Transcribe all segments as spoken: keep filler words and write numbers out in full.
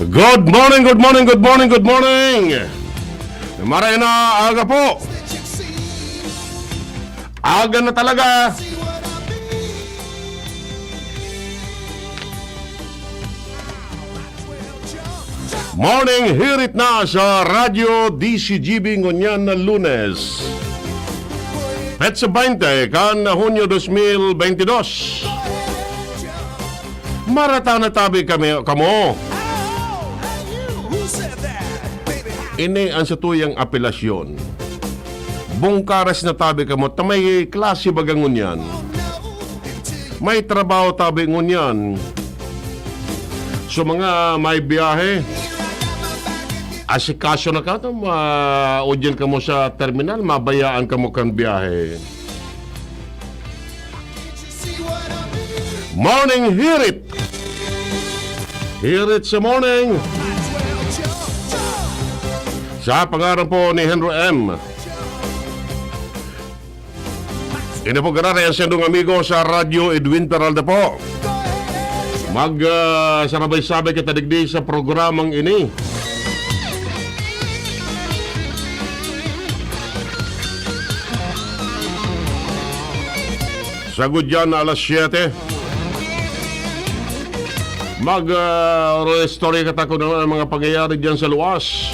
Good morning, good morning, good morning, good morning. Maray na aga po. Aga na talaga. Morning hirit na sa Radyo D C G B ngunyan na Lunes. Petsa twenty kan Hunyo dos mil bentidós. Marata na tabi kami, kamo. Ini ang satuyang apelasyon. Bungkaras na tabi kamo, ta may klase baga ngunyan. May trabaho tabi ngunyan. So, mga may biyahe, asikaso na ka, ma-, audience kamo sa terminal, mabayaan kamo kan biyahe. Morning hirit! Hirit sa morning! Sa pangaran po ni Henry M. Ini po gararay ang sendong amigo sa Radyo, Edwin Peralta po. Mag, ah, sarabay-sabay kita digdi sa programang ini. Sagud dyan na alas siyete. Mag, ah, istorya kita kung ano ang mga pangyayari dyan sa luwas.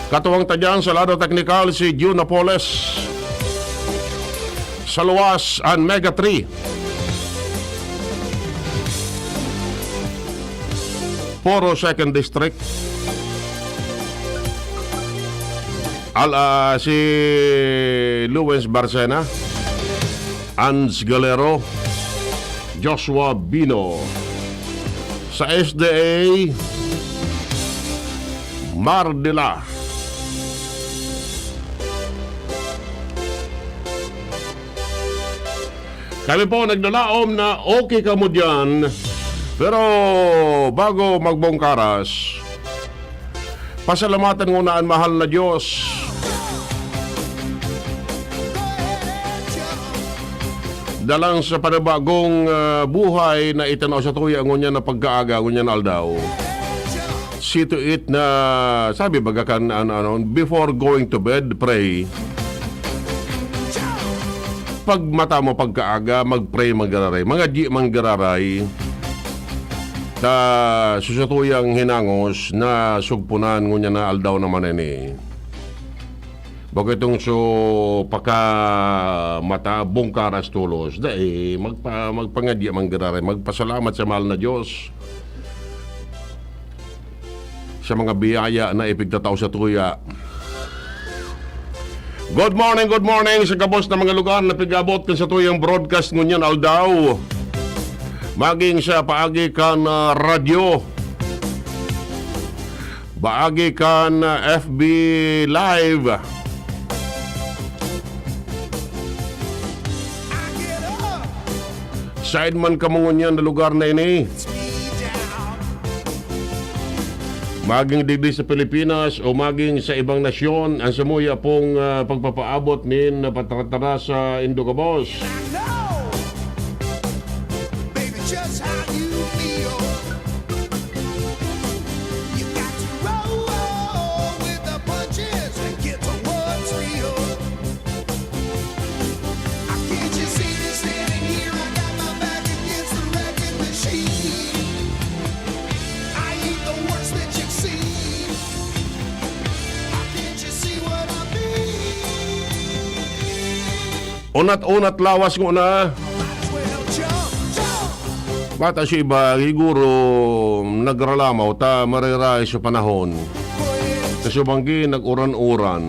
Katuwang ta dyan sa lado teknikal si Jun Napoles. Sa luwas, ang Mega three. Puro second district. Al-, ah, si Luwens Barcena, Ans Galero, Joshua Bino. Sa S D A, Mar de la. Kami po naglalaom na okay kamo diyan. Pero bago magbongkaras, pasalamatan muna ang mahal na Diyos. Dalang sa panibagong, ah, buhay na itanaw sa tuya ngunyan na pagkaaga, ngunyan na aldaw. See to it na, sabi baga kan, ano, ano, before going to bed, pray. Pag mata mo pagkaaga, mag-pray, manggararay. Mangadyi, manggararay. Ta, susutuyang hinangos na sugpunan ngunyan na aldaw naman ini. Bago itong so, paka mata, bungkaras tolos. Dai, magpa-, magpangadyi, manggararay. Magpasalamat sa mahal na Diyos. Sa mga biyaya na ipigtatao sa tuya. Good morning, good morning sa gabos na mga lugar na pig-abot kan sa tuyang broadcast ngunyan aldaw. Maging sa paagi kan, ah, radyo, paagi kan, ah, F B Live. Sain man kamo ngunyan na lugar na ini, maging digdi sa Pilipinas o maging sa ibang nasyon, ang samuya pong, ah, pagpapaabot nin patatara sa Indo gabos. Baby, just how you feel. You got to roll with the punches and get to what's real. I can't you see me standing here? I got my back against the wrecking machine. I ain't the worst that you've seen. I can't you see what I mean? Unat-unat lawas ngona. Bata si iba, siguro nagralamaw ta marirahay sa panahon. Kasi banggi nag-uran-uran.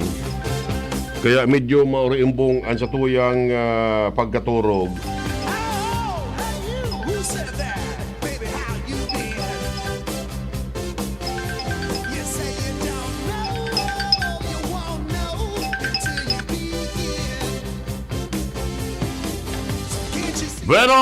Kaya medyo maurimbong ang satuyang, ah, pagkaturog. Bueno,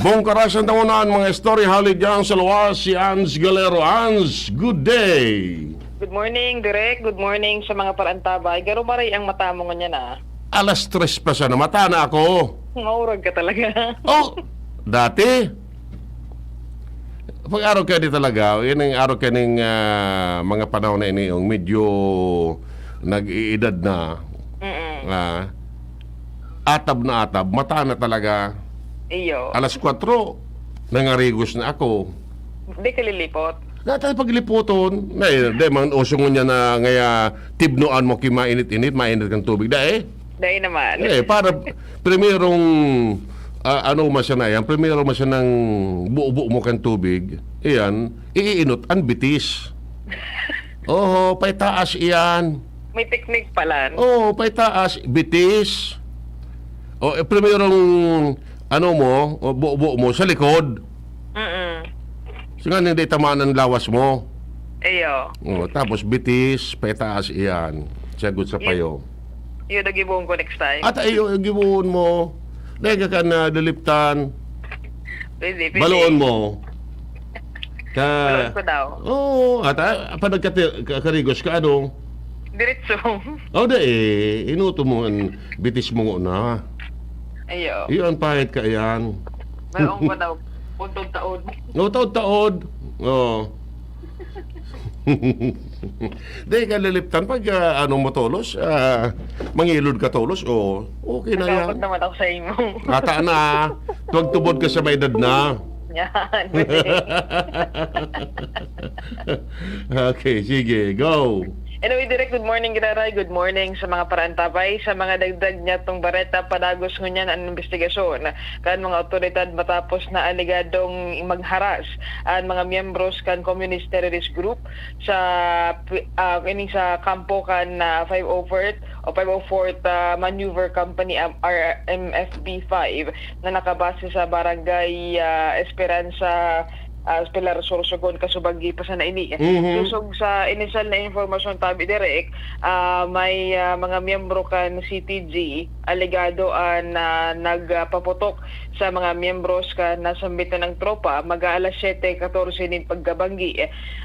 bongkaras ang tangonan, mga istorya hali dyan sa luwas, si Ans Galero. Ans, good day! Good morning, Direk. Good morning sa mga parantabay. Garo maray ang mata mo ngunyan, ah. Alas tres pa sana, mata na ako. Maurag ka talaga. Oh, dati. Pag araw kaya di talaga, yan ang araw kaya ning, ah, mga panahon na ini, yung medyo nag-iidad na, Mm-mm. ah, atab na atab, mata na talaga. Iyo. Alas kwatro, nangarigos na ako. Di ka lilipot. Dati pagliputon, na eh, di man uso ngunyan na ngaya tibnoan mo ki mainit-init, mainit kang tubig. Dai, Dahil naman. eh, para primerong, ah, ano man siya na yan, primero man siya ng bubo mo kang tubig, iyan, iinot ang bitis. Oho, paitaas iyan. May teknik pala. Oo, paitaas, bitis. O, eh, primerong, ano mo, o, bubo mo, sa likod. Mm-mm. So nga, hindi tamaan ang lawas mo. Iyo. O, tapos bitis, paitaas iyan. Sagot sa payo. Yun ang gibuon ko next time. At ayo, gibuon mo. Dahil ka na liliptan. Pwede, pwede. Baloon mo. Ka... Baloon ko daw. Oo, at ah, pa nagkati- ka- karigos ka, ano? Diretso. O, da eh, inuto mo ang bitis mo na. Iyo. Iyon, pahit ka yan. Baloon ko daw. Puntong taon. O, taod-taod. Oo. Di ka liliptan pag ah, ano mo tolos, ah, mangilod ka tolos, o okay na yan. Nagkakot naman ako sa imo. Ata na, tuwag tubod ka sa may edad na. Yan. Okay, sige, go. Anyway, Direk, good morning, Giraray. Good morning sa mga paraantabay. Sa mga dagdag niya tong bareta, padagos ngunyan ang investigasyon kan mga otoridad matapos na alegadong magharas ang mga miyembros kan Communist Terrorist Group sa pi- ah, ini sa kampo kan ah, five oh fourth o five oh fourth ah, Maneuver Company, M- R M F B five, na nakabase sa Barangay ah, Esperanza, ah, Pilar, Sorsogon, Casubangi pa sana ini. Mhm. Kusog sa inisyal na impormasyon, tabi, Direk, ah, may ah, mga miyembro kan C T G, alegado an ah, nagpaputok sa mga miyembros kan nasambit na ng tropa, mag-aalas siyete katorse nin pagkabanggi.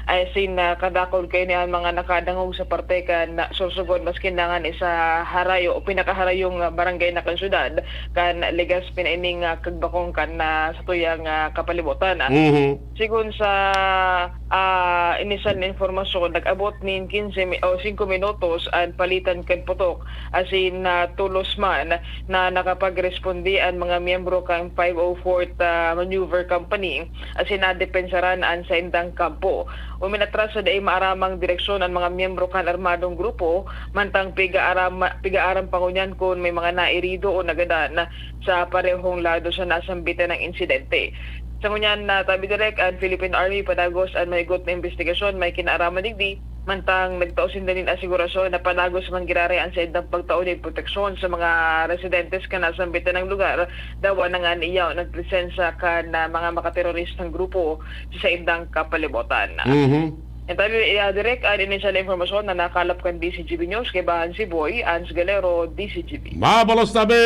Asin ah, kadakul kaini an mga nakadangog sa parte kan ah, Sorsogon, maski na ngani sa harayo o pinakaharayong ah, barangay na kan syudad kan Legazpi na ining ah, kagbakong kan ah, satuyang ah, kapalibutan. Mhm. Sigon sa ah, inisyal na impormasyon, nag-abot nin kinse mi- o singko minutos an palitan kan putok, asin ah, tolos man na nakapagresponde an mga miyembro kan five oh fourth ah, Maneuver Company, asin nadepensaran an saindang kampo. Uminatras sa dai maaramang direksyon an mga miyembro kan armadong grupo, mantang pigaaram, pigaaram pa ngunyan kun may mga nairido o nagadan sa parehong lado sa nasambitan ng insidente. Sa ngunyan na tabi, Direk, ang Philippine Army padagos an mahigot na investigasyon may kinaaraman digdi, mantang nagtao sinda nin asigurasyon na padagos man giraray an saindang pagtao nin proteksyon sa mga residentes kan nasambitan ng lugar, dawa na nga niyaw nagpresensya kan ah, mga makateroristang grupo sa saindang kapalibutan. Mhm. Ang tabi, ah, Direk, ang inisyal na impormasyon na nakalap kan D C G B News, kaibahan si Boy Ans Galero, D C G B. Mabalos tabi!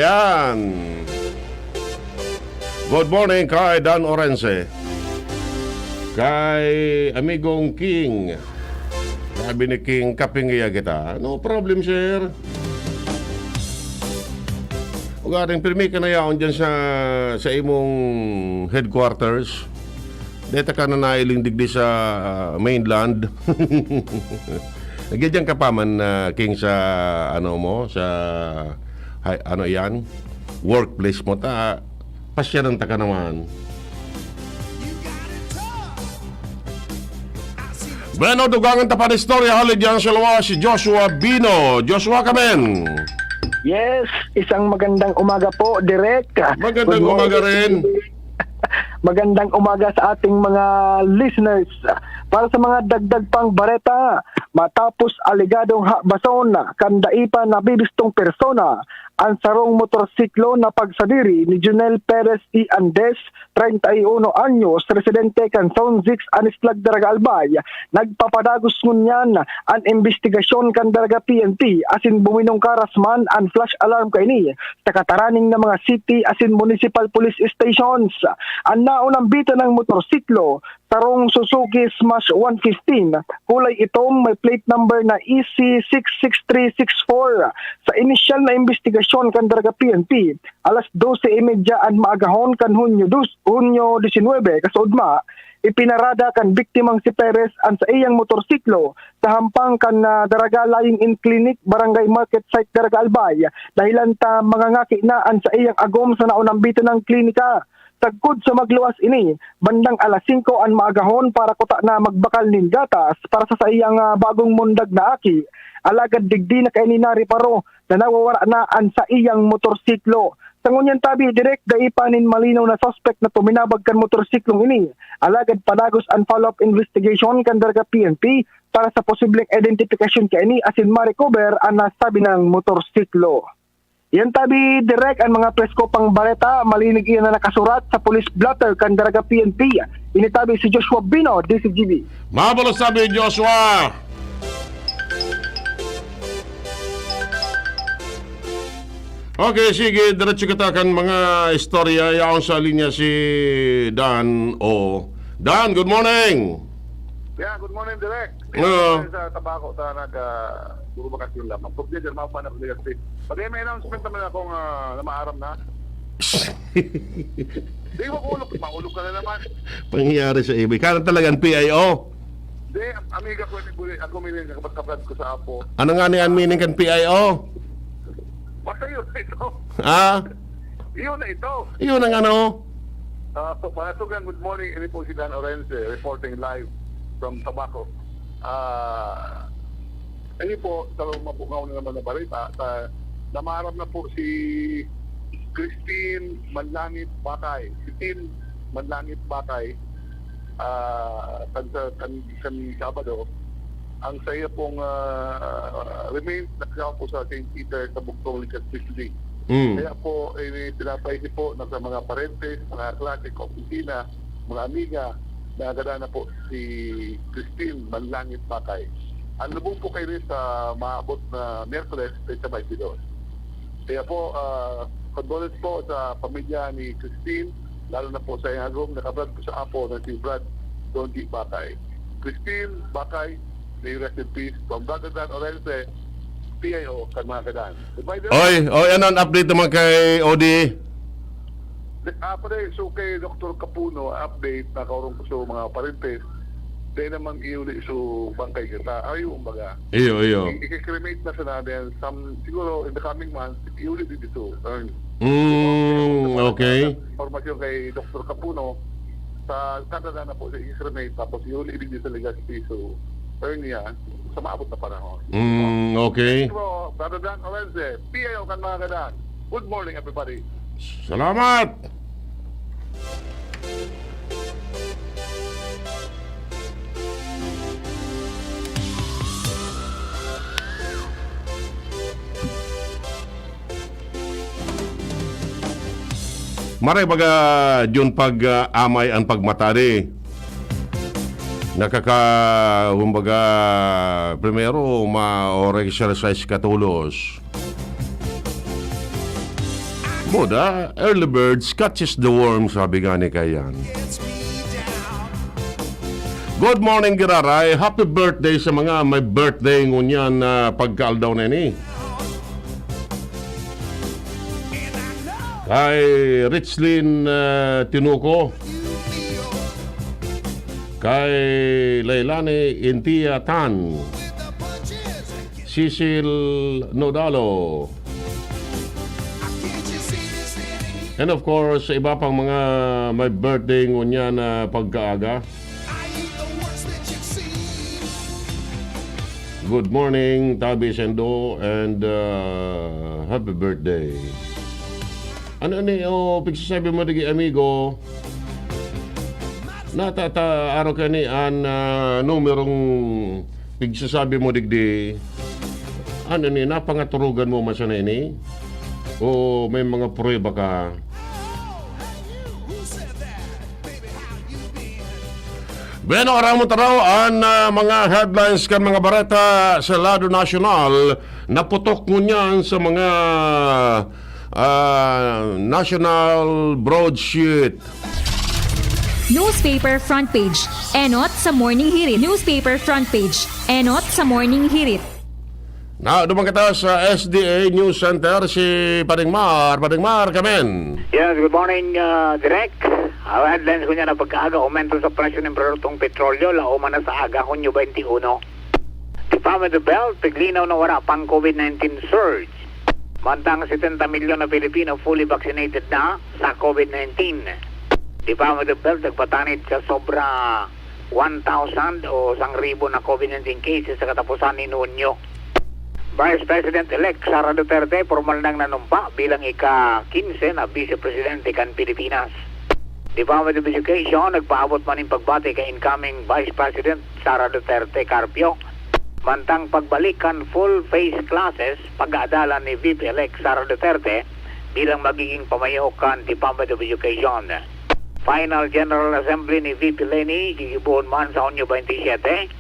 Yan! Good morning kay Dan Orense. Kay Amigong King. Sabi ni King, "Kapingiya kita." No problem, sir. Ugaring pirmi ka na yaon dyan sa, sa imong headquarters. Deta ka na nailing digdi sa ah, mainland. Nagyadyan ka pa man, ah, King, sa ano mo, sa hay- ano yan, workplace mo, ta pasyanan ta ka naman. Bueno, dugangan ta pa na istorya, hali diyan sa luwas si Joshua Bino. Joshua, kamen! Yes, isang magandang umaga po, Direk. Magandang Good morning. Umaga rin. Magandang umaga sa ating mga listeners. Para sa mga dagdag pang bareta, matapos alegadong habason kan dai pa nabibistong persona ang sarong motorsiklo na pagsadiri ni Junel Perez y Andes, treinta y uno anyos, residente kan Zone six, Anislag, Daraga Albay, nagpapadagos ngunyan an imbestigasyon kan Daraga P N P asin buminong karas man an flash alarm kaini sa kataraning na mga city asin municipal police stations. An naunambitan ng motorsiklo, sarong Suzuki Smash one fifteen, kulay itom, may plate number na E C six six three six four. Sa inisyal na imbestigasyon kan Daraga P N P, alas dose y media an maagahon kan Hunyo dos, Hunyo disinwebe, kasuodma, ipinarada kan biktimang si Perez an saiyang motorsiklo sa hampang kan, ah, Daraga Lying-in Clinic, Barangay Market Site, Daraga Albay, dahilan ta mangangaki na an saiyang agom sa naunambitan ng klinika. Sagkod sa magluwas ini, bandang alas singko an maagahon para kuta na magbakal nin gatas para sa saiyang, ah, bagong mundag na aki. Alagad digdi na kaini nareparo na nawawara na an saiyang motorsiklo. Sa ngunyan tabi, Direk, dai pa nin malinaw na suspect na tuminabag kan motorsiklong ini. Alagad padagos an follow-up investigation kan Daraga P N P para sa posibleng identifikasyon kaini asin ma-recover an nasabi nang motorsiklo. Yan tabi, Direk, ang mga presko pang bareta, malinig iyan na nakasurat sa police blotter kan Daraga P N P. Ini tabi si Joshua Bino, D C G B. Mabulos tabi, Joshua! Okay, sige, diretso kita kan mga istorya. Yaon sa linya si Dan O. Dan, good morning! Yeah, good morning, Direk. Oo. Sa Tabaco, ta nag, ah, puro bakasyon lamang. Pag dyan, mapa na pag Pag may announcement naman akong, ah, na maaram na. Di, makulog, makulog ka na naman. Pangyayari sa iba. Ikaw na talaga ang P I O. Di, amiga ko, ni Buli, ako may nagkakabrad ko sa Apo. Ano nga ni ang meaning kan P I O? Basta yun, ito. Ah? Yun na ito. Yun ang ano? Ah, so, mga sugang, good morning. Ini po si Dan Orense, reporting live from Tabaco. Ah, ini po, sa mabungaw na naman na balita, sa, namaram na po si Christine Manlangit Bakay. Si Tin Manlangit Bakay, ah, kan, sa, kan, kan Sabado, ang saya pong, ah, remains na kasama po sa Saint Peter sa Bugtong, Legazpi City. Mm. Kaya po, eh, pinapaisip po na sa mga parentes, mga klase, kaopisina, mga amiga, na nagada na po si Christine Manlangit Bakay. Ang lubong po kayo rin sa maabot na Miyerkules, petsa twenty-two. Kaya po, ah, condolence po sa pamilya ni Christine, lalo na po sa iyang agom, nakabrad po sa Apo na si Brad Donji Bakay. Christine Bakay, may rest in peace. From Brother Dan Orense, P I O, kan mga kadan. Goodbye, Direk. Oy, oy, ano ang update naman kay O D? Ah, pare, so kay Doktor Capuno, update, nakaurong ko sa mga parentes. Dahil naman iuli so bangkay kita. Ayaw, kumbaga. Iyo, iyo. I-, i-cremate na sana, then some, siguro in the coming months, iuli din dito. Ayun. Mm, okay. Informasyon kay Doktor Capuno, sa kada na po sa i-cremate, tapos iuli din dito sa Legazpi. So, ayun niya, sa maabot na panahon. Mm, okay. Bro, Brother Dan Orense, P I O kan mga kadan. Good morning, everybody. Salamat! Maray baga, Jun, pag, ah, amay ang pagmatari. Nakaka-, kumbaga, primero, ma-, or exercise ka tolos. Moda, early birds catches the worm, sabi nga ni Kayan. Good morning, Giraray. Happy birthday sa mga may birthday ngunyan na pagkaaldaw na ini. Kay Richlin, ah, Tinuco. Kay Leilani Intia Tan. Cecil Nodalo. And of course, sa iba pang mga may birthday ngunyan na pagkaaga. Good morning, Tabi Sendo, and, uh, happy birthday. Ano ni, oh, pagsasabi mo, digi amigo? Natata-, araw ka ni an, ah, numerong pigsasabi mo digdi. Ano ni, napangaturugan mo man sana ini? O may mga pruweba ka? Bueno, aram mo taraw an, ah, mga headlines kan mga bareta sa lado nasyonal na putok ngunyan sa mga, ah, national broadsheet. Newspaper front page. Enot sa Morning Hirit. Newspaper front page. Enot sa Morning Hirit. Na, duman kita sa S D A News Center, si Pading Mar. Pading Mar, kamen. Yes, good morning, ah, Direk. Ang headlines ko niya na pagkaaga, aumento sa presyo ng produktong petrolyo, laoman na sa aga, Hunyo twenty-one. Department of Health, piglinaw na wala pang COVID nineteen surge. Mantang setenta milyon na Pilipino fully vaccinated na sa COVID nineteen. Department of Health nagpatanid sa sobra one thousand o sangribo na COVID nineteen cases sa katapusan ni Hunyo. Vice President-elect Sara Duterte, pormal nang nanumpa bilang ika-kinse na Vice Presidente kan Pilipinas. Department of Education nagpaabot man nin pagbati kay incoming Vice President Sara Duterte Carpio, mantang pagbalik kan full-face classes pag-aadalan ni V P-elect Sara Duterte bilang magiging pamayo kan Department of Education. Final General Assembly ni V P Leni gigibohon man sa Hunyo twenty-seven.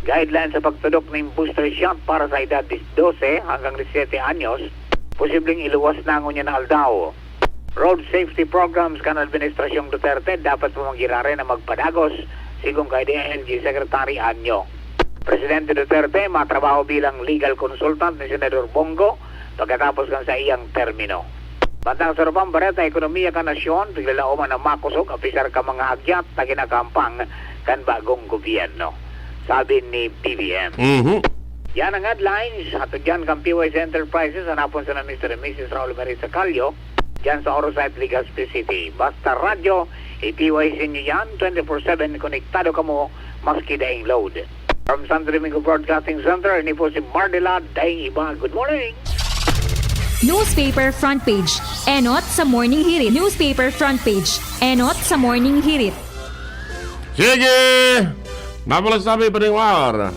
Guidelines sa pagtudok nin booster shot para sa edad dose hanggang disisete anyos, posibleng iluwas na ngunyan na aldaw. Road safety programs kan Administrasyong Duterte dapat pa magirare na magpadagos, sigon kay D I L G Secretary Anyo. Presidente Duterte matrabaho bilang legal consultant ni Senador Bong Go pagkatapos kan saiyang termino. Mantang sa iba pang bareta, ekonomiya kan nasyon, piglalaoman na makosog, apisar kan mga hagyat na kinakampang kan bagong gobyerno, sabi ni B B M. Mhm. Yan ang headlines. Hatod yan kan P Y C Enterprises, hanapon sana Mister and Missus Raul Mary Sacalio, dyan sa Orosite, Legazpi City. Basta radyo, i-P Y C nyo yan, twenty-four seven konektado kamo, maski daing load. From Santo Domingo Broadcasting Center, ini po si Mardela Daing Iba. Good morning! Newspaper front page. Enot sa Morning Hirit. Newspaper front page. Enot sa Morning Hirit. Sige! Mabalas tabi, Pading Mar.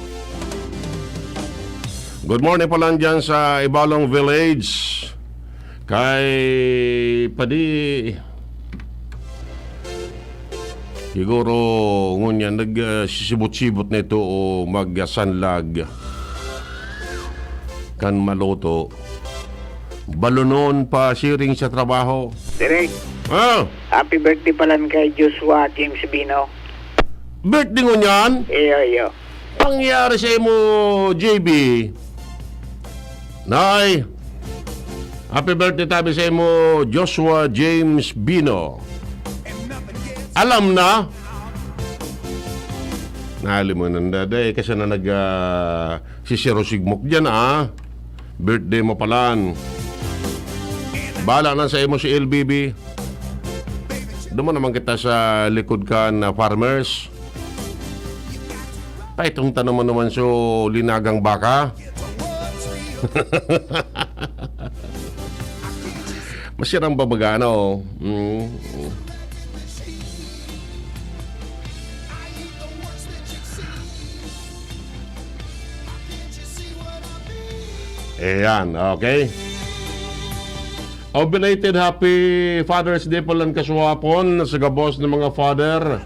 Good morning po lang dyan sa Ibalong Village. Kay Padi, siguro, ngunyan, nag, ah, sisibot-sibot na ito o magsanlag kan maluto. Balonon pa siring sa trabaho. Direk, Ah, happy birthday palan kay Joshua James Bino. Birthday ngunyan? Iyo, iyo. Pangyari sa imo, J B? Nay, happy birthday tabi sa imo, Joshua James Bino. Alam na? Nahali mo nang daday, kasi na nag, ah, sisiro sigmok dyan, ah. Birthday mo palan. Bahala na sa imo si L B B. Duman naman kita sa likod kan, ah, farmers. Ay, itong tanong mo naman, so, linagang baka? Masirang babaga, ano? Mm. Ayan, okay. O, belated happy Father's Day palan kasuhapon sa gabos ng mga father.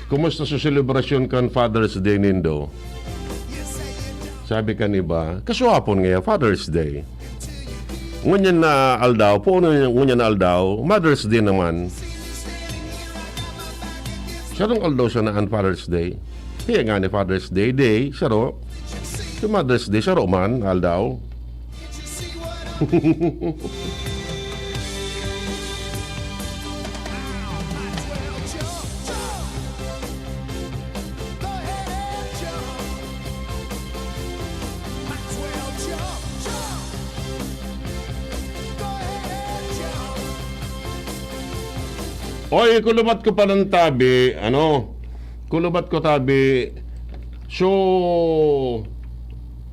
Kumusta sa selebrasyon kan Father's Day nindo? Sabi kan iba, kasuhapon ngaya, Father's Day. Ngunyan na aldaw, puno ngunyan na aldaw, Mother's Day naman. Sarong aldaw sana an Father's Day. Kaya nga ni Father's Day, day, saro. Si Mother's Day, saro man, aldaw. Oy, kulubat ko palan tabi, ano? Kulubat ko tabi. So,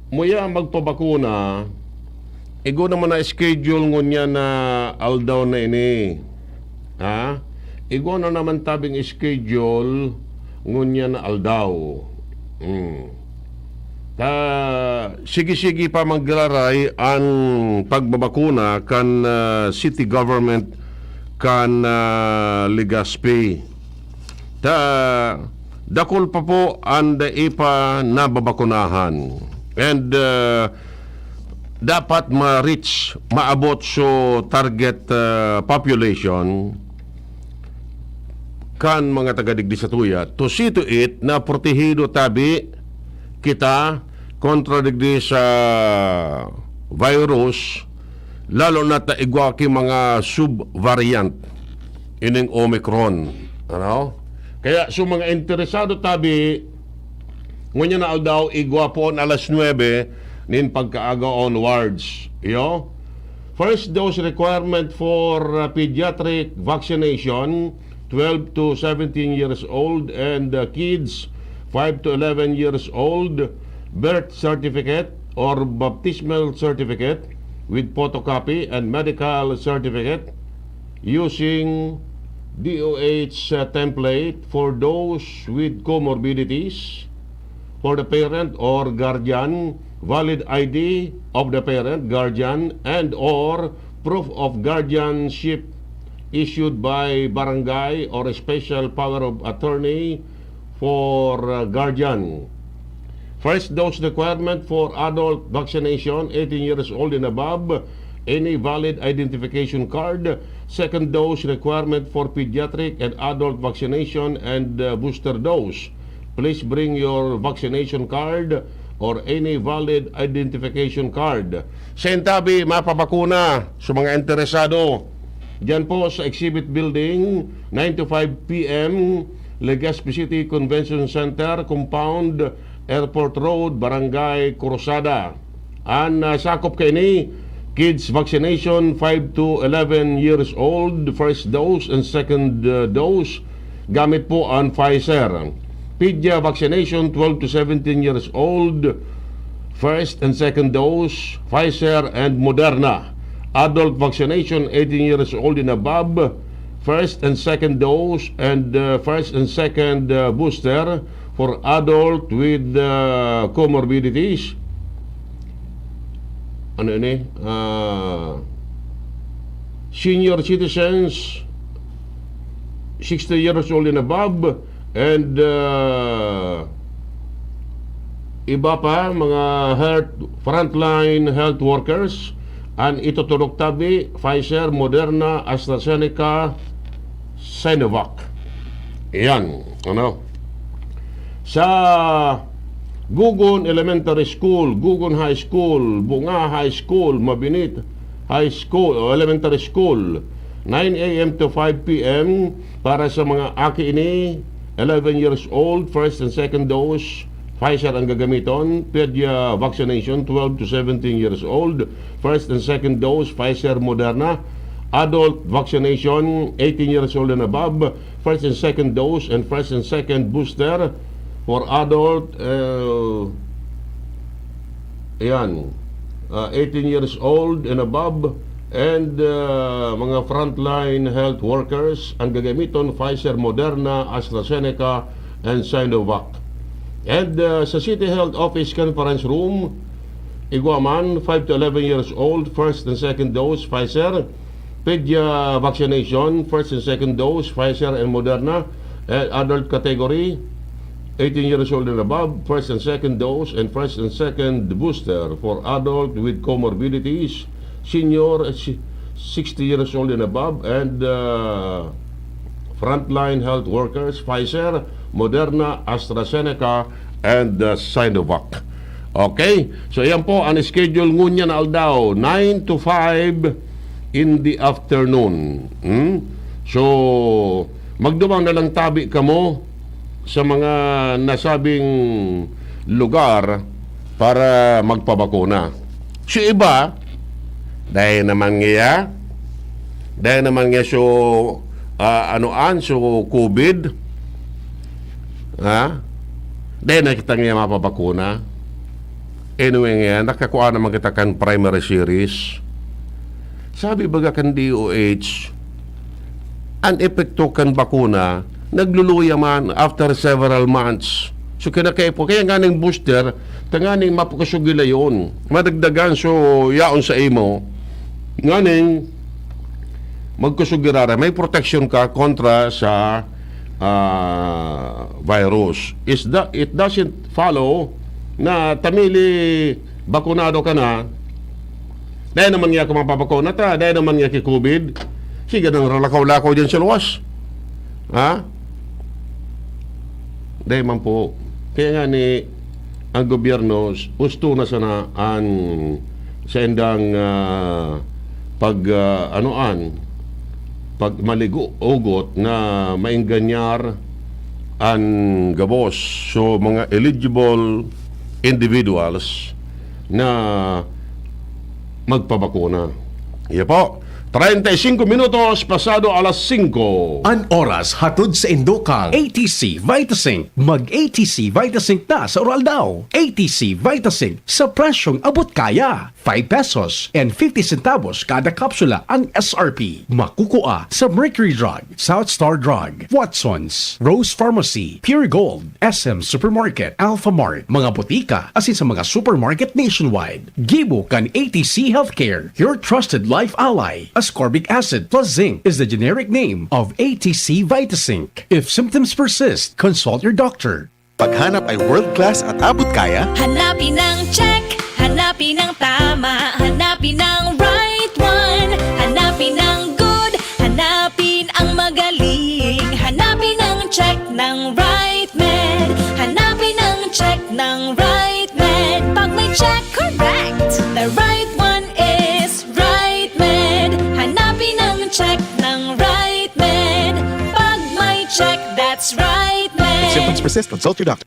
muya magpabakuna, igwa naman na schedule ngunyan na aldaw na ini. Ha? Igwa na naman tabing schedule ngunyan na aldaw. Hmm. Ta, sige-sige pa magraray an pagbabakuna kan, ah, city government kan, ah, Legazpi. Ta, Dakul pa po an dai pa nababakunahan. And, uh, dapat ma-reach, maabot so target, uh, population kan mga taga digdi sa tuya. To see to it na protehido tabi kita kontra digdi sa virus, lalo na ta igwa ki mga sub-variant ining Omicron. Ano? Kaya sa mga interesado tabi, ngunyan na aldaw, igwa po an alas nuebe nin pagkaaga onwards. Iyo? First dose requirement for, uh, pediatric vaccination, twelve to seventeen years old, and, uh, kids, five to eleven years old, birth certificate or baptismal certificate with photocopy and medical certificate using D O H, uh, template for those with comorbidities, for the parent or guardian, valid I D of the parent, guardian, and or proof of guardianship issued by barangay or a special power of attorney for, uh, guardian. First dose requirement for adult vaccination, eighteen years old and above, any valid identification card. Second dose requirement for pediatric and adult vaccination and, uh, booster dose. Please bring your vaccination card or any valid identification card. Sa intabi, mapabakuna sa mga interesado. Diyan po sa Exhibit Building, nine to five P M, Legazpi City Convention Center Compound, Airport Road, Barangay Cruzada. An, ah, sakop kaini, kids vaccination five to eleven years old, first dose and second, ah, dose, gamit po an Pfizer. Pedia vaccination twelve to seventeen years old, first and second dose, Pfizer and Moderna. Adult vaccination eighteen years old and above, first and second dose, and, ah, first and second, ah, booster for adult with, ah, comorbidities. Ano ini? Ah, senior citizens, sixty years old and above, and, ah, iba pa, mga health, frontline health workers, an ituturok tabi, Pfizer, Moderna, AstraZeneca, Sinovac. Iyan, ano? Sa Gugon Elementary School, Gugon High School, Bunga High School, Mabinit High School o Elementary School, nine A M to five P M para sa mga aki ini, eleven years old, first and second dose, Pfizer ang gagamiton, pedia vaccination, twelve to seventeen years old, first and second dose, Pfizer, Moderna, adult vaccination, eighteen years old and above, first and second dose, and first and second booster for adult, uh, ayan, uh, eighteen years old and above, and, uh, mga frontline health workers, ang gagamiton, Pfizer, Moderna, AstraZeneca, and Sinovac. And, uh, sa City Health Office Conference Room, igwa man, five to eleven years old, first and second dose, Pfizer, pedia vaccination, first and second dose, Pfizer and Moderna, and adult category, eighteen years old and above, first and second dose, and first and second booster for adult with comorbidities, senior, si-, sixty years old and above, and, uh, frontline health workers, Pfizer, Moderna, AstraZeneca, and, uh, Sinovac. Okay? So, yan po ang schedule ngunyan na aldaw, nine to five in the afternoon. Hmm? So, magduman na lang tabi kamo sa mga nasabing lugar para magpabakuna. Si iba, dahil naman niya, dahil naman niya so, ah, anoan, so COVID, ha? Dahil na kita niya mapabakuna. Anyway, ngayon, nakakuha naman kita kan primary series. Sabi baga kan D O H, an epekto kan bakuna, nagluluya man after several months. So, kinakaipo. Kaya nga ning booster, tanganing mapakasugilayon. Madagdagan, so, yaon sa imo. Nganing, magkusugirara. May protection ka kontra sa, ah, virus. Is that, it doesn't follow na ta mili bakunado ka na, dai naman niya ka mapapakuna ta, dai naman niya ki covid. Sige nang ralakaw-lakaw diyan sa luwas. Ha? Dai man po. Kaya nga ni ang gobyerno, husto na sana an saindang, ah, pag, ah, anoan, pag maligo-ugot na maenganyar an gabos. So, mga eligible individuals na magpabakuna. Iya po, treinta y cinco minutos pasado alas singko. An oras hatod sa indokang A T C Vitasync. Mag A T C Vitasync na sa Uraldaw. A T C Vitasync sa presyong abot kaya. Five pesos and fifty centavos kada kapsula ang S R P. Makukua sa Mercury Drug, South Star Drug, Watson's, Rose Pharmacy, Pure Gold, S M Supermarket, Alphamart, mga botika, asin sa mga supermarket nationwide. Gibo kan A T C Healthcare, your trusted life ally. Ascorbic acid plus zinc is the generic name of A T C Vitasync. If symptoms persist, consult your doctor. Paghanap ay world class at abot kaya? Hanapin ang check, hanapin ang tama, hanapin ang right one, hanapin ang good, hanapin ang magaling, hanapin ang check ng right med, hanapin ang check ng right med. Pag may check, correct! The right one is right med. Hanapin ang check ng right med. Pag may check, that's right med. If symptoms persist, consult your doctor.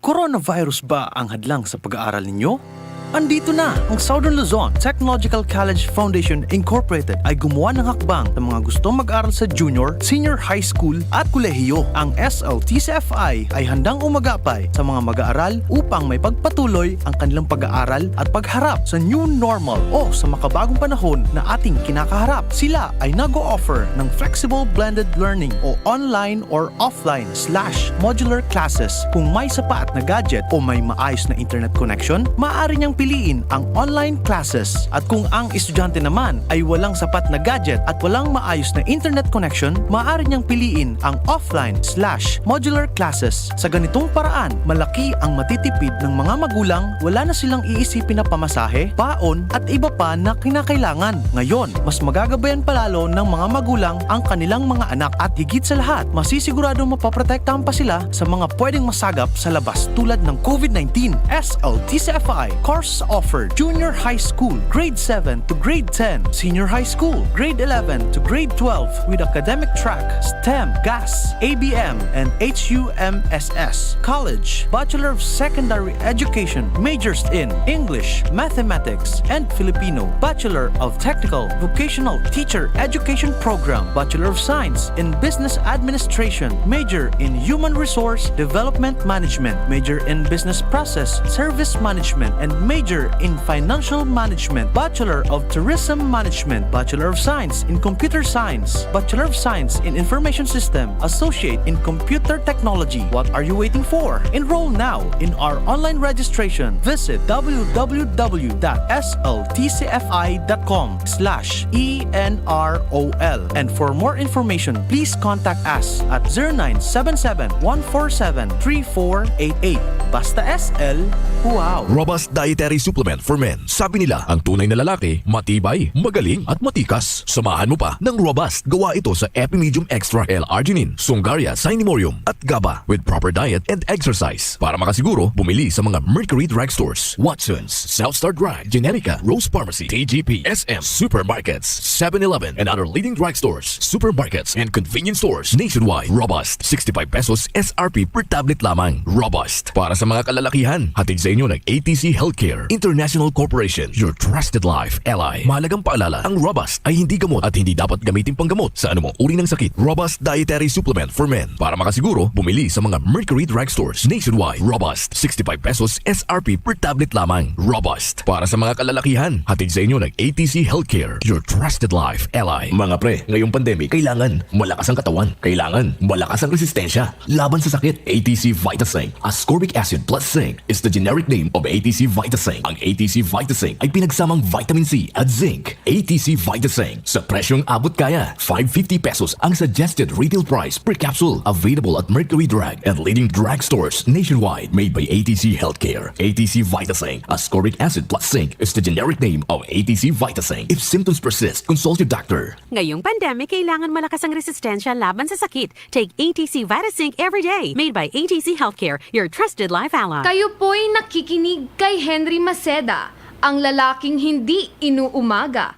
Coronavirus ba ang hadlang sa pag-aaral ninyo? Andito na! Ang Southern Luzon Technological College Foundation Incorporated ay gumawa ng hakbang sa mga gustong mag-aral sa junior, senior high school at kolehiyo. Ang S L T C F I ay handang umagapay sa mga mag-aaral upang may pagpatuloy ang kanilang pag-aaral at pagharap sa new normal o sa makabagong panahon na ating kinakaharap. Sila ay nag-o-offer ng flexible blended learning o online or offline slash modular classes. Kung may sapat na gadget o may maayos na internet connection, maaari niyang piliin ang online classes. At kung ang estudyante naman ay walang sapat na gadget at walang maayos na internet connection, maaari niyang piliin ang offline slash modular classes. Sa ganitong paraan, malaki ang matitipid ng mga magulang, wala na silang iisipin na pamasahe, baon at iba pa na kinakailangan. Ngayon, mas magagabayan pa lalo ng mga magulang ang kanilang mga anak at higit sa lahat, masisiguradong mapoprotektahan pa sila sa mga pwedeng masagap sa labas tulad ng COVID nineteen. S L T C F I course offered: Junior High School, Grade seven to Grade ten, Senior High School, Grade eleven to Grade twelve, with academic track, STEM, GAS, A B M, and H U M S S. College, Bachelor of Secondary Education, majors in English, Mathematics, and Filipino, Bachelor of Technical Vocational Teacher Education Program, Bachelor of Science in Business Administration, major in Human Resource Development Management, major in Business Process Service Management, and major in Financial Management, Bachelor of Tourism Management, Bachelor of Science in Computer Science, Bachelor of Science in Information System, Associate in Computer Technology. What are you waiting for? Enroll now in our online registration. Visit w w w dot s l t c f i dot com slash e n r o l. And for more information, please contact us at zero nine seven seven, one four seven, three four eight eight. Basta S L, wow! Robust Dietary Supplement for Men. Sabi nila, ang tunay na lalaki, matibay, magaling, at matikas. Samahan mo pa ng Robust. Gawa ito sa Epimedium Extra L-Arginine, Sungaria, Cinemorium, at GABA. With proper diet and exercise. Para makasiguro, bumili sa mga Mercury Drugstores, Watson's, South Star Drug, Generica, Rose Pharmacy, T G P, S M, supermarkets, seven eleven, and other leading drugstores, supermarkets, and convenience stores nationwide. Robust, sixty-five pesos S R P per tablet lamang. Robust, para sa mga kalalakihan. Hatid sa inyo ng A T C Healthcare International Corporation, your trusted life ally. Mahalagang paalala, ang Robust ay hindi gamot at hindi dapat gamitin panggamot sa anumang uri ng sakit. Robust Dietary Supplement for Men. Para makasiguro, bumili sa mga Mercury Drugstores nationwide. Robust, sixty-five pesos S R P per tablet lamang. Robust, para sa mga kalalakihan. Hatid sa inyo ng A T C Healthcare, your trusted life ally. Mga pre, ngayong pandemic, kailangan malakas ang katawan. Kailangan malakas ang resistensya laban sa sakit. A T C Vitasync, ascorbic acid plus zinc, is the generic name of A T C Vitasync. Zinc. Ang A T C Vitazinc ay pinagsamang vitamin C at zinc. A T C Vitazinc, sa presyong abot kaya, five fifty pesos ang suggested retail price per capsule. Available at Mercury Drug and leading drugstores nationwide. Made by A T C Healthcare. A T C Vitazinc, ascorbic acid plus zinc, is the generic name of A T C Vitazinc. If symptoms persist, consult your doctor. Ngayong pandemic, kailangan malakas ang resistensya laban sa sakit. Take A T C Vitazinc every day. Made by A T C Healthcare, your trusted life ally. Kayo po'y nakikinig kay Henry Maceda, ang lalaking hindi inuumaga.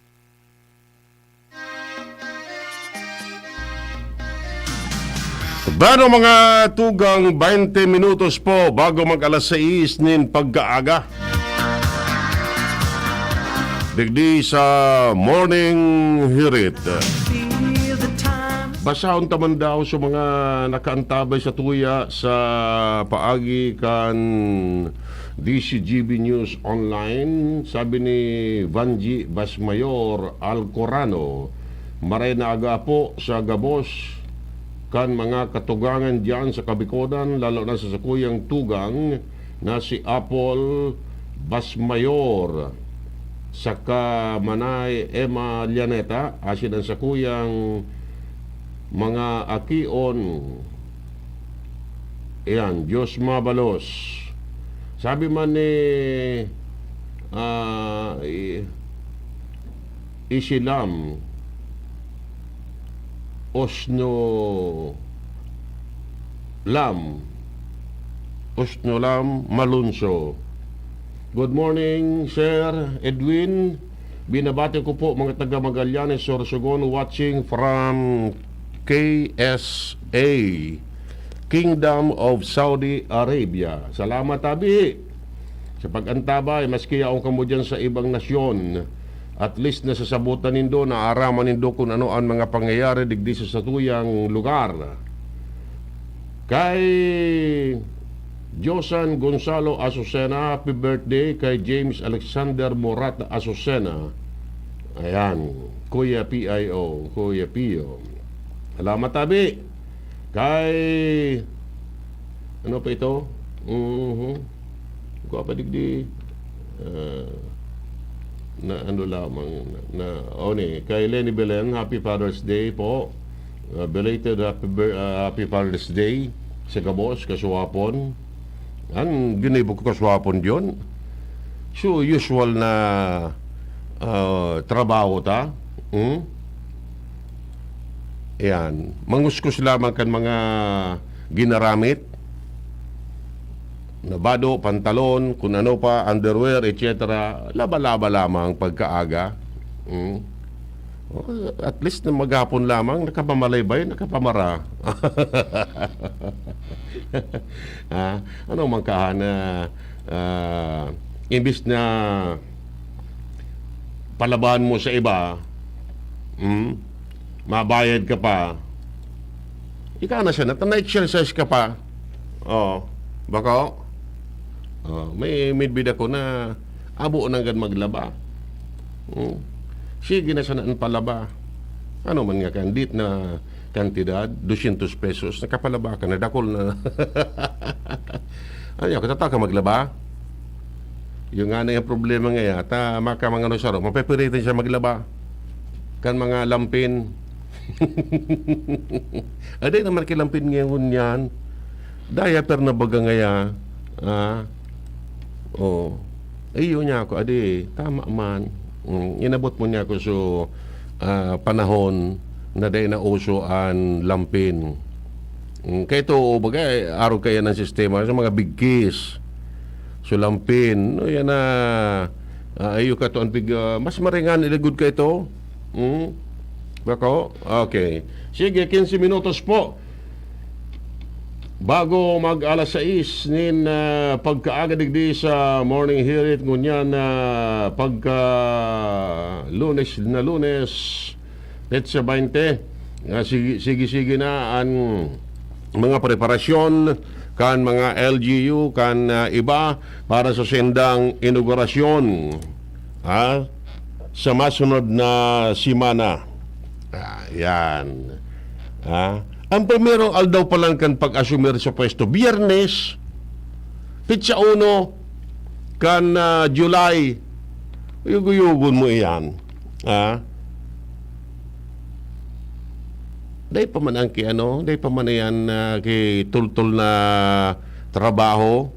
Bano mga tugang, baynte minutos po bago mag alas sais nin pagkaaga. Digdi sa Morning Hirit. Basahon ta man daw sa mga nakaantabay sa tuya sa paagi kan D C G B News Online. Sabi ni Vanji Basmayor Alcorano, "Maray na aga po sa gabos kan mga katugangan diyan sa Kabikodan, lalo na sa sakuyang tugang na si Apple Basmayor, saka Manay Emma Llaneta, asin ang sakuyang mga akion." Ayan, Diyos mabalos. Sabi man ni ah, i- Isilam Osno Lam Osno Lam Malunso. Good morning, Sir Edwin. Binabati ko po mga taga Magallanes, Sorsogon, watching from K S A, Kingdom of Saudi Arabia. Salamat, tabi, sa pag-antabay, maski yaon kamo diyan sa ibang nasyon. At least nasasabutan nindo, naaraman nindo kun ano an mga pangyayari digdi sa satuyang lugar. Kay Josan Gonzalo Azucena, happy birthday. Kay James Alexander Morata Azucena, ayan, Kuya P I O, Kuya Pio. Salamat, tabi. Kay, ano pa ito? Mhm. Kuha pa digdi. Ah, na ano lamang na, na oh, ni kay Lenny Belen, happy Father's Day po. Ah, belated happy, bir- ah, happy Father's Day sa gabos, kasuwapon. An ginibo ko kasuwapon diyon. So, usual na ah, trabaho ta. Hmm? Yan. Manguskos lamang kan mga ginaramit. Nabado, pantalon, kung ano pa, underwear, et cetera. Laba-laba lamang pagkaaga. Hmm? Oh, at least na maghapon lamang, nakapamalaybay, nakapamara. Ah, ano man kaha na, ah, imbis na palabahan mo sa iba, hmm, mabayad ka pa, ika na siya, na, na-exercise ka pa. Oh, bako? Oh, may midbid ako na abo nanggad maglaba. Hmm. Sige na sana ang palaba. Ano man nga kandit na kantidad, dosyentos pesos, nakapalaba ka na, dakul na. Ano, kung tataw ka maglaba? Yung nga na yung problema nga yata, maka mga ano saro, mapipiritan siya maglaba. Kan mga lampin. Aday naman kay lampin ngayon yan. Diaper na baga ngaya. Ah. Oh. Iyo niya ako, adi, tama man. Mm, inabot mo niya ako so ah, panahon na dai na uso an lampin. Mm, kay ito, baga, arog kaya ng sistema sa mga bigkis. So, lampin, no, yan na, ah, ayo ka to ang pig, ah, mas maringan, iligod ka ito. Mm? Bako? Okay. Sige, quince minutos po. Bago mag alas sais nin ah, pagkaaga digdi sa Morning Hirit, ngunyan na pagka Lunes na Lunes, petsa baynte, nga sige, sige-sige na ang mga preparasyon kan mga L G U, kan ah, iba para sa sendang inaugurasyon, ha, sa masunod na semana. Ah, yan. Ha? Ang primerong aldaw pa lang kan pag-asumir sa pwesto, Biyernes, petsa uno, kan, ah, July. Uyog-uyogon mo iyan. Ha? Dai pa man ang ki-, ano, dai pa man iyan, ah, kitultol na trabaho.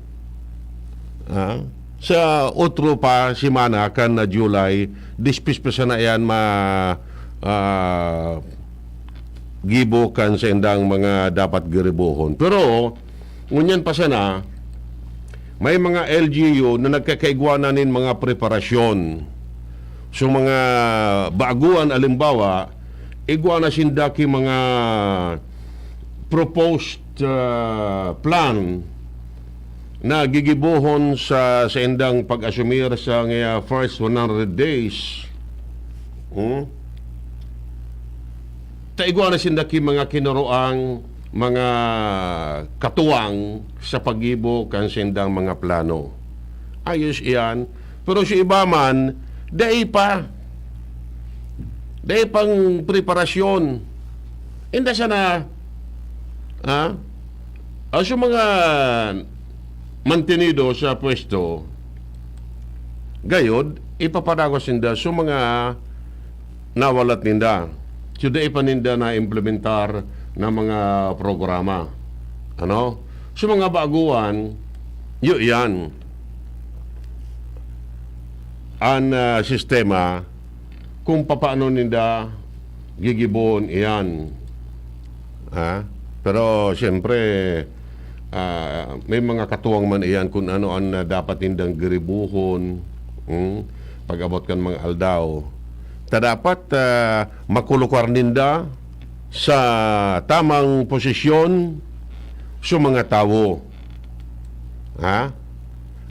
Ha? Sa otro pa semana kan, ah, July, dispis pa sana iyan ma-, ah, gibo kan saindang mga dapat giribohon. Pero, ngunyan pa sana, may mga L G U na nagkakaigwa na nin mga preparasyon. So, mga baguan, alimbawa, igwa na sinda ki mga proposed, ah, plan na gigibohon sa saindang pag-asumir sa nga first one hundred days. Hmm? Ta igwa na sinda ki mga kinuroang mga katuwang sa paggibo kan saindang mga plano. Ayos iyan. Pero si iba man, dai pa. Dai pang preparasyon. Inda sana, ha? Ah, so mga mantenido sa pwesto, gayod, ipapadagos ninda so mga nawalat ninda. So, dai pa ninda na-implementar na mga programa. Ano? So, mga baguan, yu-, yan. An, ah, sistema kung papaano ninda gigibohon iyan. Ha? Pero, siyempre, ah, may mga katuwang man iyan kung ano an, ah, dapat nindang giribohon, hmm, pag-abot kan mga aldaw. Ta dapat, ah, makulukar ninda sa tamang posisyon sa mga tawo. Ha?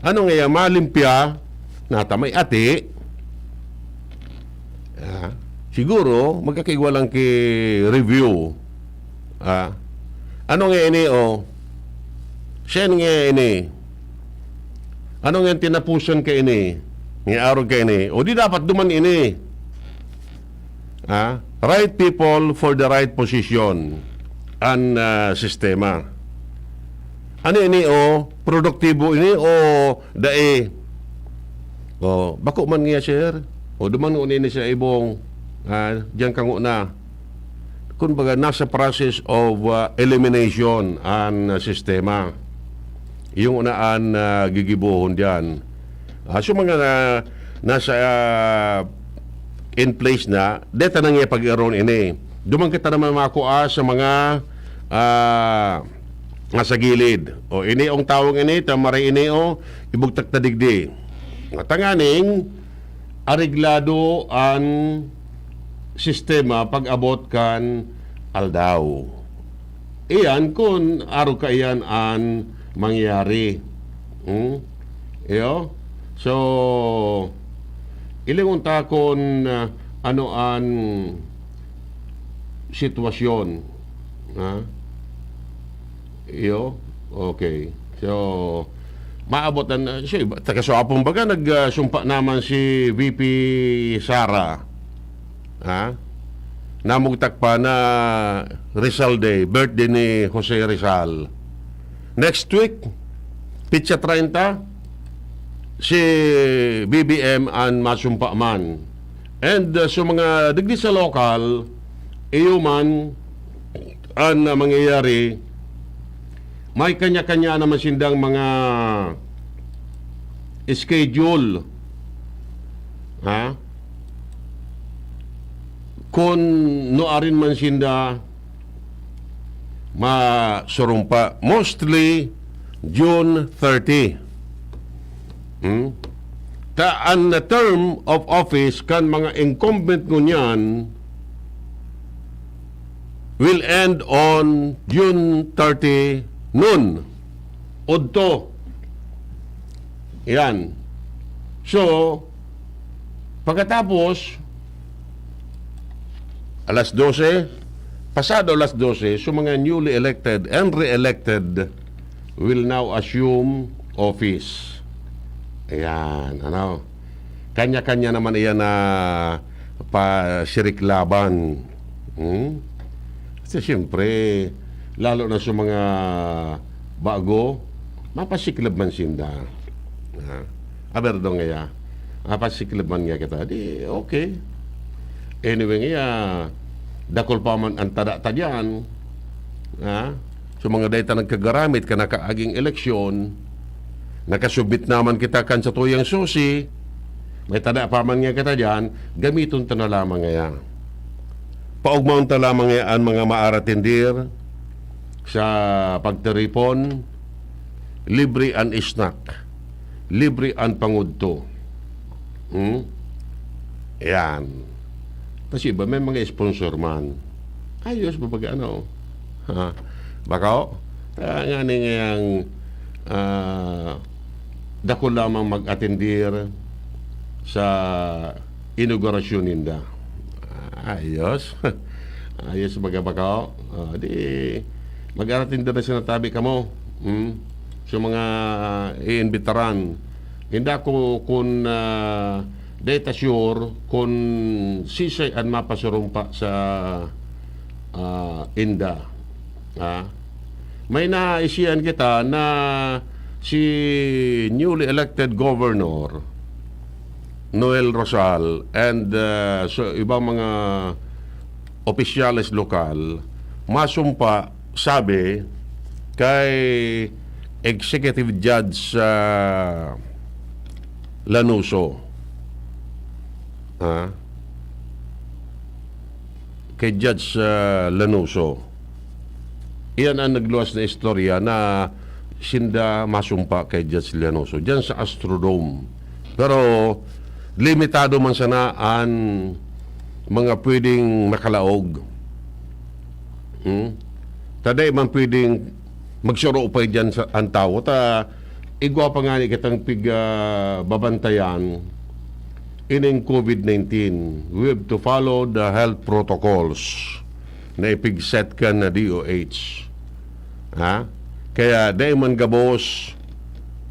Ano nga yan? Malimpya, nata may ati. Ha? Siguro, magkakaigwa lang ki review. Ha? Ano nga ini, oh? Siya nga ini. Ano nga tinapusan ka ini? Nga arog ka ini? O di dapat duman ini? Ha? Right people for the right position. An, ah, sistema. Ano ini, oh? Produktibo ini o dai? Oh, bako man niya, sir. O duman ini sa ibong, ah, diyan kango na. Kumbaga, nasa process of, ah, elimination an, ah, sistema. Yung unaan na gigibohon diyan. Ah, so mga na, nasa, ah, in place na, deta na nga pag-aron ini. Duman kita naman makua sa mga, ah, nga sa gilid. O, ini ang tawong ini, ta maray ini, o, ibugtak ta digdi. Tanganing, areglado an sistema pag-abot kan aldaw. Iyan kun arog kaiyan an mangyayari. Hmm? Iyo? So, ilingon ta kun, ah, ano an sitwasyon. Ha? Iyo? Okay. So, maabot an, ah, siya, taga Suapon baga, nag, ah, sumpa naman si V P Sara. Ha? Namugtak pa na Rizal Day, birthday ni Jose Rizal. Next week, pitsa treinta, si B B M an masumpa man. And, uh, sa mga digdi sa lokal, iyo man an, uh, mangyayari, may kanya-kanya naman sindang mga schedule. Ha? Kun nuarin man sinda masurumpa. Mostly, June thirty. Hmm? Ta an term of office kan mga incumbent ngunyan will end on June thirty noon. Udto. Yan. So, pagkatapos, alas dose, pasado alas dose, so mga newly elected and re-elected will now assume office. Ayan, ano? Kanya-kanya naman iyan na pasiriklaban. Hmm? Kasi siyempre, lalo na sa mga bago, mapasiklab man sinda. Ha? Aber daw ngaya, ah, pasiklib man nga kita. Di, okay. Anyway, ngaya, dakul pa man ang tada ta diyan. Ha? So, mga dahil ta nagkagaramit ka nakaaging eleksyon, nakasubmit naman kita kan sa tuyang susi, may tada pa man nga kita diyan, gamiton ta na lamang ngaya. Paugmaon ta lamang ngaya ang mga maaratindir sa pagtiripon, libre an snack, libre an pangudto. Hmm? Yan. Kasi iba, may mga sponsor man. Ayos, babaga, ano? Ha? Baka, oh? Kaya nga ni ngayang, ah, dakul lamang mag-atendir sa inaugurasyon ninda. Ayos. Ayos, baga, baka, oh. Ah, di, mag-atendir na sinatabi kamo. Hmm? Sa mga, ah, iimbitaran. Hindi ako kun, ah, data sure kun sisay an mapasurumpa sa, ah, inda. Ha? May naisihan kita na si newly elected governor Noel Rosal and, ah, so, ibang mga opisyales lokal masumpa, sabi, kay Executive Judge, ah, Lanuso. Ha? Kay Judge, ah, Lanuso. Iyan ang nagluwas na istorya na sinda masumpa kay Judge Lanuso diyan sa Astrodome. Pero limitado man sana an mga pwedeng makalaog. Hmm? Ta dai man pwedeng magsuro pa diyan sa, ang tawo. Ta igwa pa ngani kitang pig, ah, babantayan ining covid nineteen. We have to follow the health protocols na ipig-set kan na D O H. Ha? Kaya dai man gabos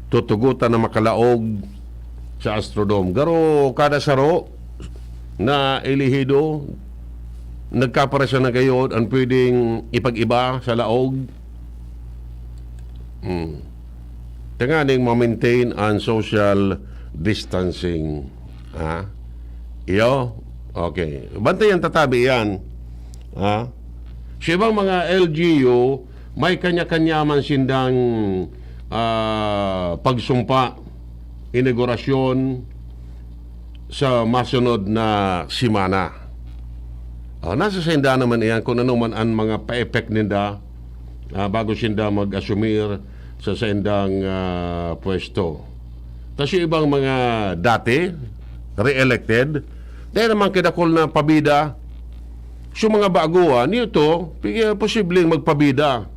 tutugotan na makalaog sa Astrodome. Garo kada saro na elehido, nagkaparasya na gayod an pwedeng ipag-iba sa laog. Hmm. Tanganing ma-maintain an social distancing. Ha? Iyo? Okay. Bantayan ta tabi yan. Ha? Sa ibang mga L G U, may kanya-kanya man sindang, ah, pagsumpa, inaugurasyon sa masunod na semana. Ah, nasa sainda naman iyan kung ano man ang mga pa-effect ninda, ah, bago sinda mag-asumir sa saindang, ah, pwesto. Tas yung ibang mga dati, re-elected, dahil naman kidakol na pabida, so mga bago, ah, niyo to, pi-, posibleng magpabida.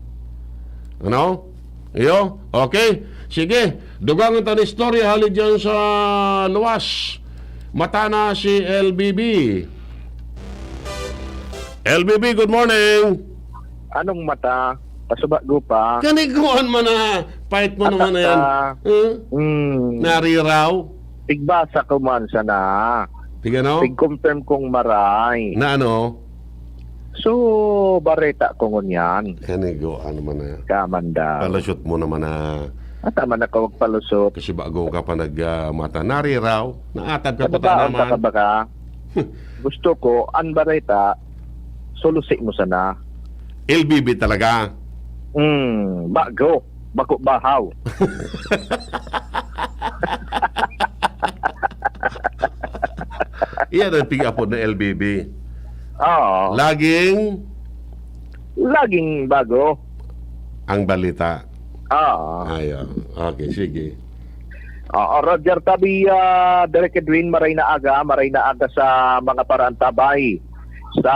Ano? Iyo? Okay? Sige, dugangan ta na istorya hali dyan sa luwas. Mata na si L B B. L B B, good morning. Anong mata? Pasubago pa. Kaniguan man na, fight mo naman na yan. Atak ka. Eh? Hmm. Nariraw? Tigbasa ko man sana. Tig ano? Tig-confirm kong maray. Na ano? So, bareta ko ngunyan. Kanigo, ano man na? Kamanda. Palusot mo naman na. Ah, tama na ka, wag palusot. Kasi bago ka pa nag, ah, mata. Nariraw? Naatab ka pa Nababaon naman. Ka ba ka? Gusto ko, ang bareta, sulusi mo sana. L B B talaga? Hmm, bago. Bako bahaw. Iyan ang tig-apod na L B B. Oo. Laging? Laging bago. Ang balita. Oo. Ayun. Okay, sige. Oo, Roger Tabia, Direk Edwin, maray na aga, maray na aga sa mga paraantabay. Sa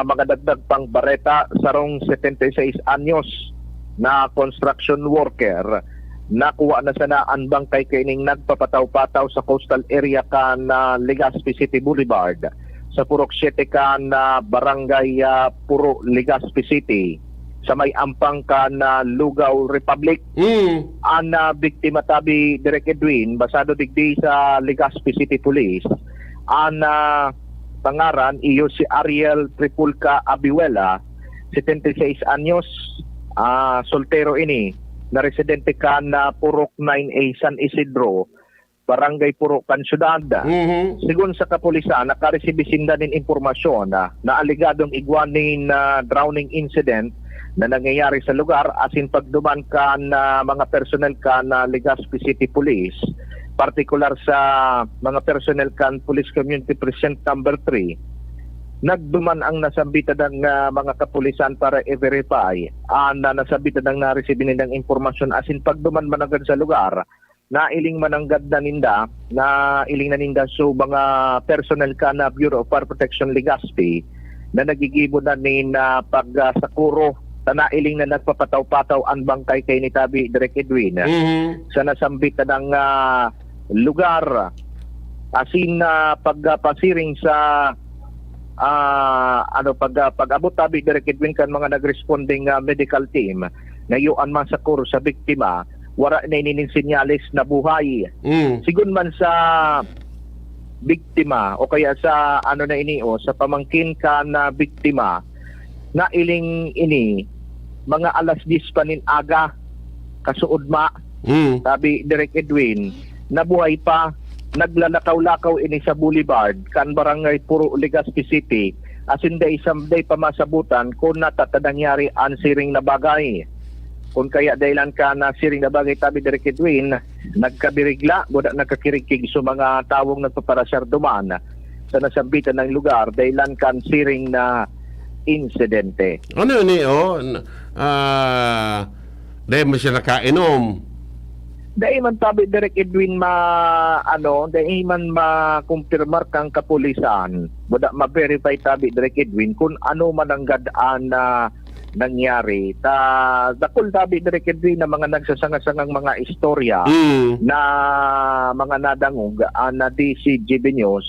mga dagdag pang bareta, sarong setenta y seis anyos na construction worker, nakuha na sana an bangkay kaining nagpapataw-pataw sa coastal area kan, ah, Legazpi City Boulevard, sa Purok Siete kan, ah, Barangay, ah, Puro, Legazpi City, sa may ampang kan, ah, Lugao Republic. Mm. An, ah, biktima tabi, Direk Edwin, basado digdi sa Legazpi City Police, an, ah, pangaran iyo si Ariel Tripulca Abiwela, setenta y seis anyos, ah, soltero ini, na residente kan, ah, Purok nine A San Isidro, Barangay Puro kan syudad. Mhm. Segun sa kapulisan, nakaresibi sinda nin impormasyon na, na aligadong igwa nin, ah, drowning incident na nangyayari sa lugar asin pagduman kan, ah, mga personnel kan, ah, Legazpi City Police, partikular sa mga personnel kan Police Community Precinct Number Three, nagduman ang nasambitan ng, ah, mga kapulisan para i-verify an, ah, nasambitan ng naresibi nindang impormasyon asin pagduman mananggad sa lugar, nailing mananggad na ninda, nailing na ninda so mga personnel kan, ah, Bureau of Fire Protection Legazpi na naggigibo na nin, ah, pag, ah, sakuro ta nailing na nagpapataw-pataw an bangkay kaini tabi, Direk Edwin, Mhm. sa nasambitan ng, ah, lugar. Asin, ah, pagpasiring sa, ah, ano, pag, ah, pag-abot tabi, Direk Edwin, kan mga nagresponding, ah, medical team, na iyo an masakuro sa biktima, wara na ini nin senyales na buhay. Mm. Sigun man sa biktima o kaya sa, ano na ini, o, sa pamangkin kan, ah, biktima, nailing ini mga alas diyes pa nin aga, kasuodma. Mm. Sabi Direk Edwin, nabuhay pa, naglalakaw-lakaw ini sa boulevard kan Barangay Puro, Legazpi City, asin dai sam-, dai pa masabutan kun nata ta nangyari an siring na bagay. Kun kaya dahilan kan siring na bagay, tabi Direk Edwin, nagkabirigla, buda nagkakirigkig sa mga tawong nagpaparasyar duman sa nasambitan ng lugar dahilan kan siring na insidente. Ano yun eh, oh? N-, ah, dahil mo siya nakainom? Dai man tabi Direk Edwin ma-, ano, dai man makumpirmar kang kapulisan. Buda ma-verify tabi Direk Edwin kun ano mananggad an, ah, nangyari. Ta, dakul tabi Direk Edwin na mga nagsasanga-sangang mga istorya Mm. na mga nadangog, ah, na D C G B News.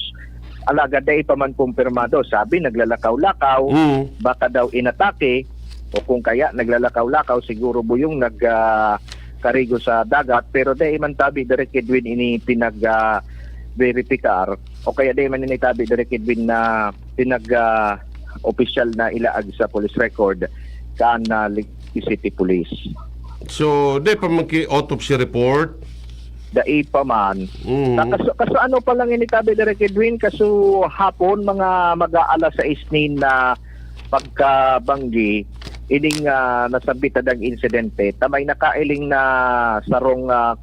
Alagad dai pa man kumpirmado. Sabi, naglalakaw-lakaw, Mm. baka daw inatake, o kung kaya naglalakaw-lakaw, siguro buyong nag, ah, karigo sa dagat, pero dai man tabi Direk Edwin ini pinag, ah, beripikar, o kaya dai man ini tabi Direk Edwin na pinag, ah, opisyal na ilaag sa police record kan, ah, Legazpi City Police. So, dai pa man ki autopsy report? Dai pa man. Mm. Ta-, kaso, kaso ano pa lang ini tabi Direk Edwin, kaso hapon, mga mag-aalas sais nin na pagkabanggi, ining, ah, nasambitadang insidente, ta may nakailing na sarong, ah,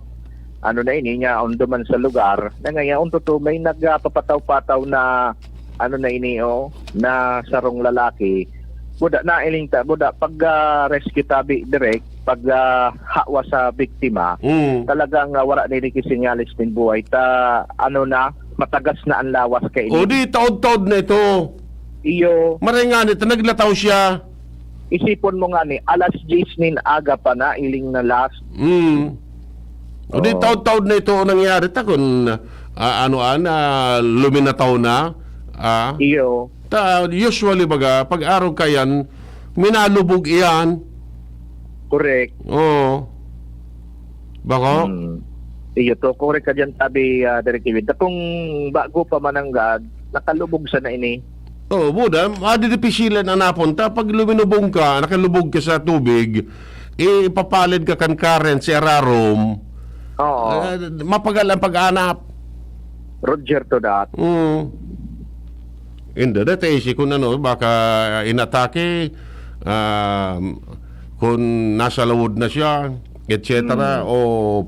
ano na ini, nga on duman sa lugar, na ngayon, totoo, may nagpapataw-pataw na, ano na ini, oh, na sarong lalaki. Buda, nailing ta, buda, pag, ah, rescue tabi, Direk, pag, ah, hawa sa biktima, Mm. talagang, ah, wala na ini kisinyalis nin buhay. Ta, ano na, matagas na ang lawas kay O ini. Di, taod-taod na ito. Iyo. Maray nga nito, naglataw siya. Isipon mo nga ni, alas diyes nin aga pa na, iling na last. Mm. O di, Oo. taod-taod na ito ang nangyari. Ta kun, ah, ano, ah, na luminataw na, ah. Iyo. Ta, usually, baga, pag araw kayan, minalubog iyan. Correct. Oo. Bako? Hmm. Iyo to, correct ka dyan, tabi, ah, Direk David. Kung bago pa mananggad, nakalubog sana ini. Oo, buda, madidipisilan ang napunta. Pag luminubong ka, nakalubog ka sa tubig, ipapalid ka kan current sa irarom. Oo. Ah, mapagal ang pag-anap. Roger to that. Mm. Hindi, dati isi kung ano, baka inatake, ah, kung nasa lawod na siya, et cetera, Mm. o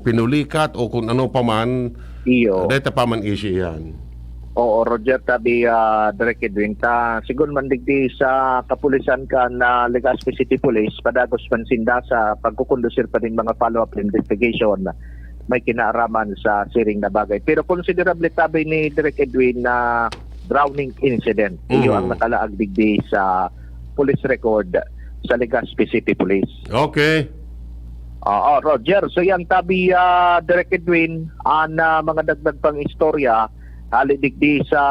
pinulikat, o kung ano pa man, Iyo. data pa man isi yan. Oo, Roger, tabi, ah, Direk Edwin, ta, sigon man digdi sa kapulisan kan Legazpi City Police, padagos man sinda sa pagkukondusir pa nin mga follow-up investigation. May kinaaraman sa siring na bagay. Pero konsiderable tabi ni Direk Edwin na drowning incident. Iyo Mm. ang nakalaag digdi sa police record sa Legazpi City Police. Okay. Oo, Roger. So yan, tabi, ah, Direk Edwin, an, ah, mga dagdag pang istorya, hali digdi sa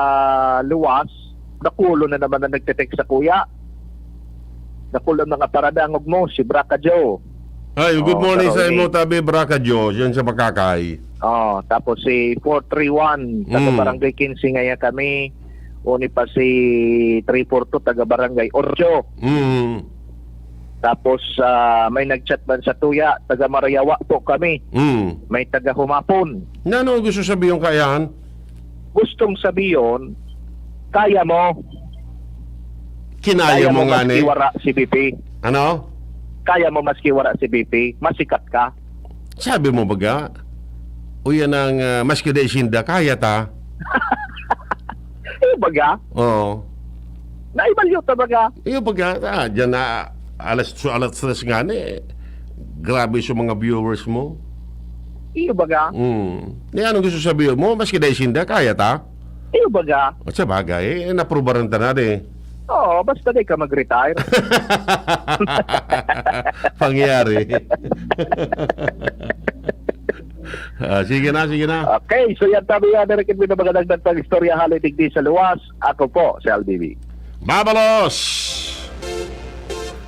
luwas, dakulo na naman ang nagte-text sa kuya. Dakulo ang mga paradangog mo, si Braka Joe. Ay, good Oh, morning sa Taraw imo, ni. Tabi, Braka Joe. Yan sa Makakay. Oh, tapos si four three one, taga Mm. Barangay Quince ngaya kami. Uni pa si three four two, taga Barangay Ocho. Mm. Tapos, ah, may nag-chat man sa tuya, taga Marayawa po kami. Mm. May taga Humapon. Nano ang gusto sabihin kaiyan? Gustong sabihin, kaya mo. Kinaya Kaya mo mo nga maski ni. wara si B P. Ano? Kaya mo maski wara si B P, masikat ka. Sabi mo baga, uyan ang, ah, maski dai sinda, kaya ta. Iyo baga? Oo. Naibalyo ta baga? Iyo baga, ah, dyan na, alas, alas tres nga na eh. Grabe sa mga viewers mo. Iyo baga? Mm. Di anong gusto sabihin mo? Maski dai sinda, kaya ta? Iyo baga? At sa bagay, eh, naprubaran ta na di. Oo, basta di ka mag-retire. Pangyari. Ah, sige na, sige na. Okay, so yan tabi yan, Eric, may mga dagdag pang istorya hali digdi sa luwas. Ako po, si L B B. Babalos!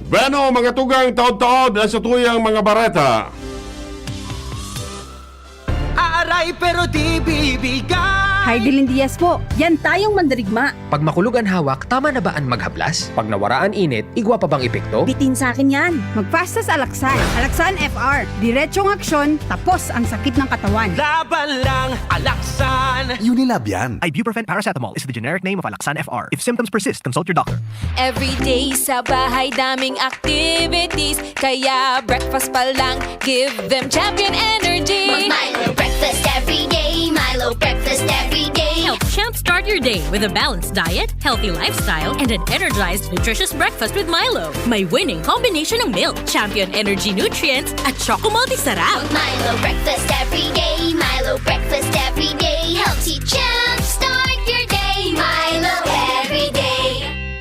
Bueno, mga tugang, taod-taod, ang satuyang mga bareta. Aaray, pero di bibigay. Hi, Dilin Diaz po. Yan tayong mandirigma. Pag makulog an hawak, tama na ba an maghaplas? Pag nawara an init, igwa pa bang epekto? Bitin sa akin yan. Mag-Fastas Alaxan. Alaxan F R. Diretsong aksyon, tapos ang sakit ng katawan. Laban lang, Alaxan. Unilab yan. Ibuprofen paracetamol is the generic name of Alaxan F R. If symptoms persist, consult your doctor. Everyday sa bahay, daming activities. Kaya breakfast pa lang, give them Champion Energy. Mag-Milo breakfast every day. Milo breakfast every day. Help jumpstart your day with a balanced diet, healthy lifestyle, and an energized, nutritious breakfast with Milo. May winning combination ng milk, Champion Energy nutrients, at Choco Multi Sarap. Mag-Milo breakfast every day. Milo breakfast every day. Helps you jumpstart your day. Milo every day.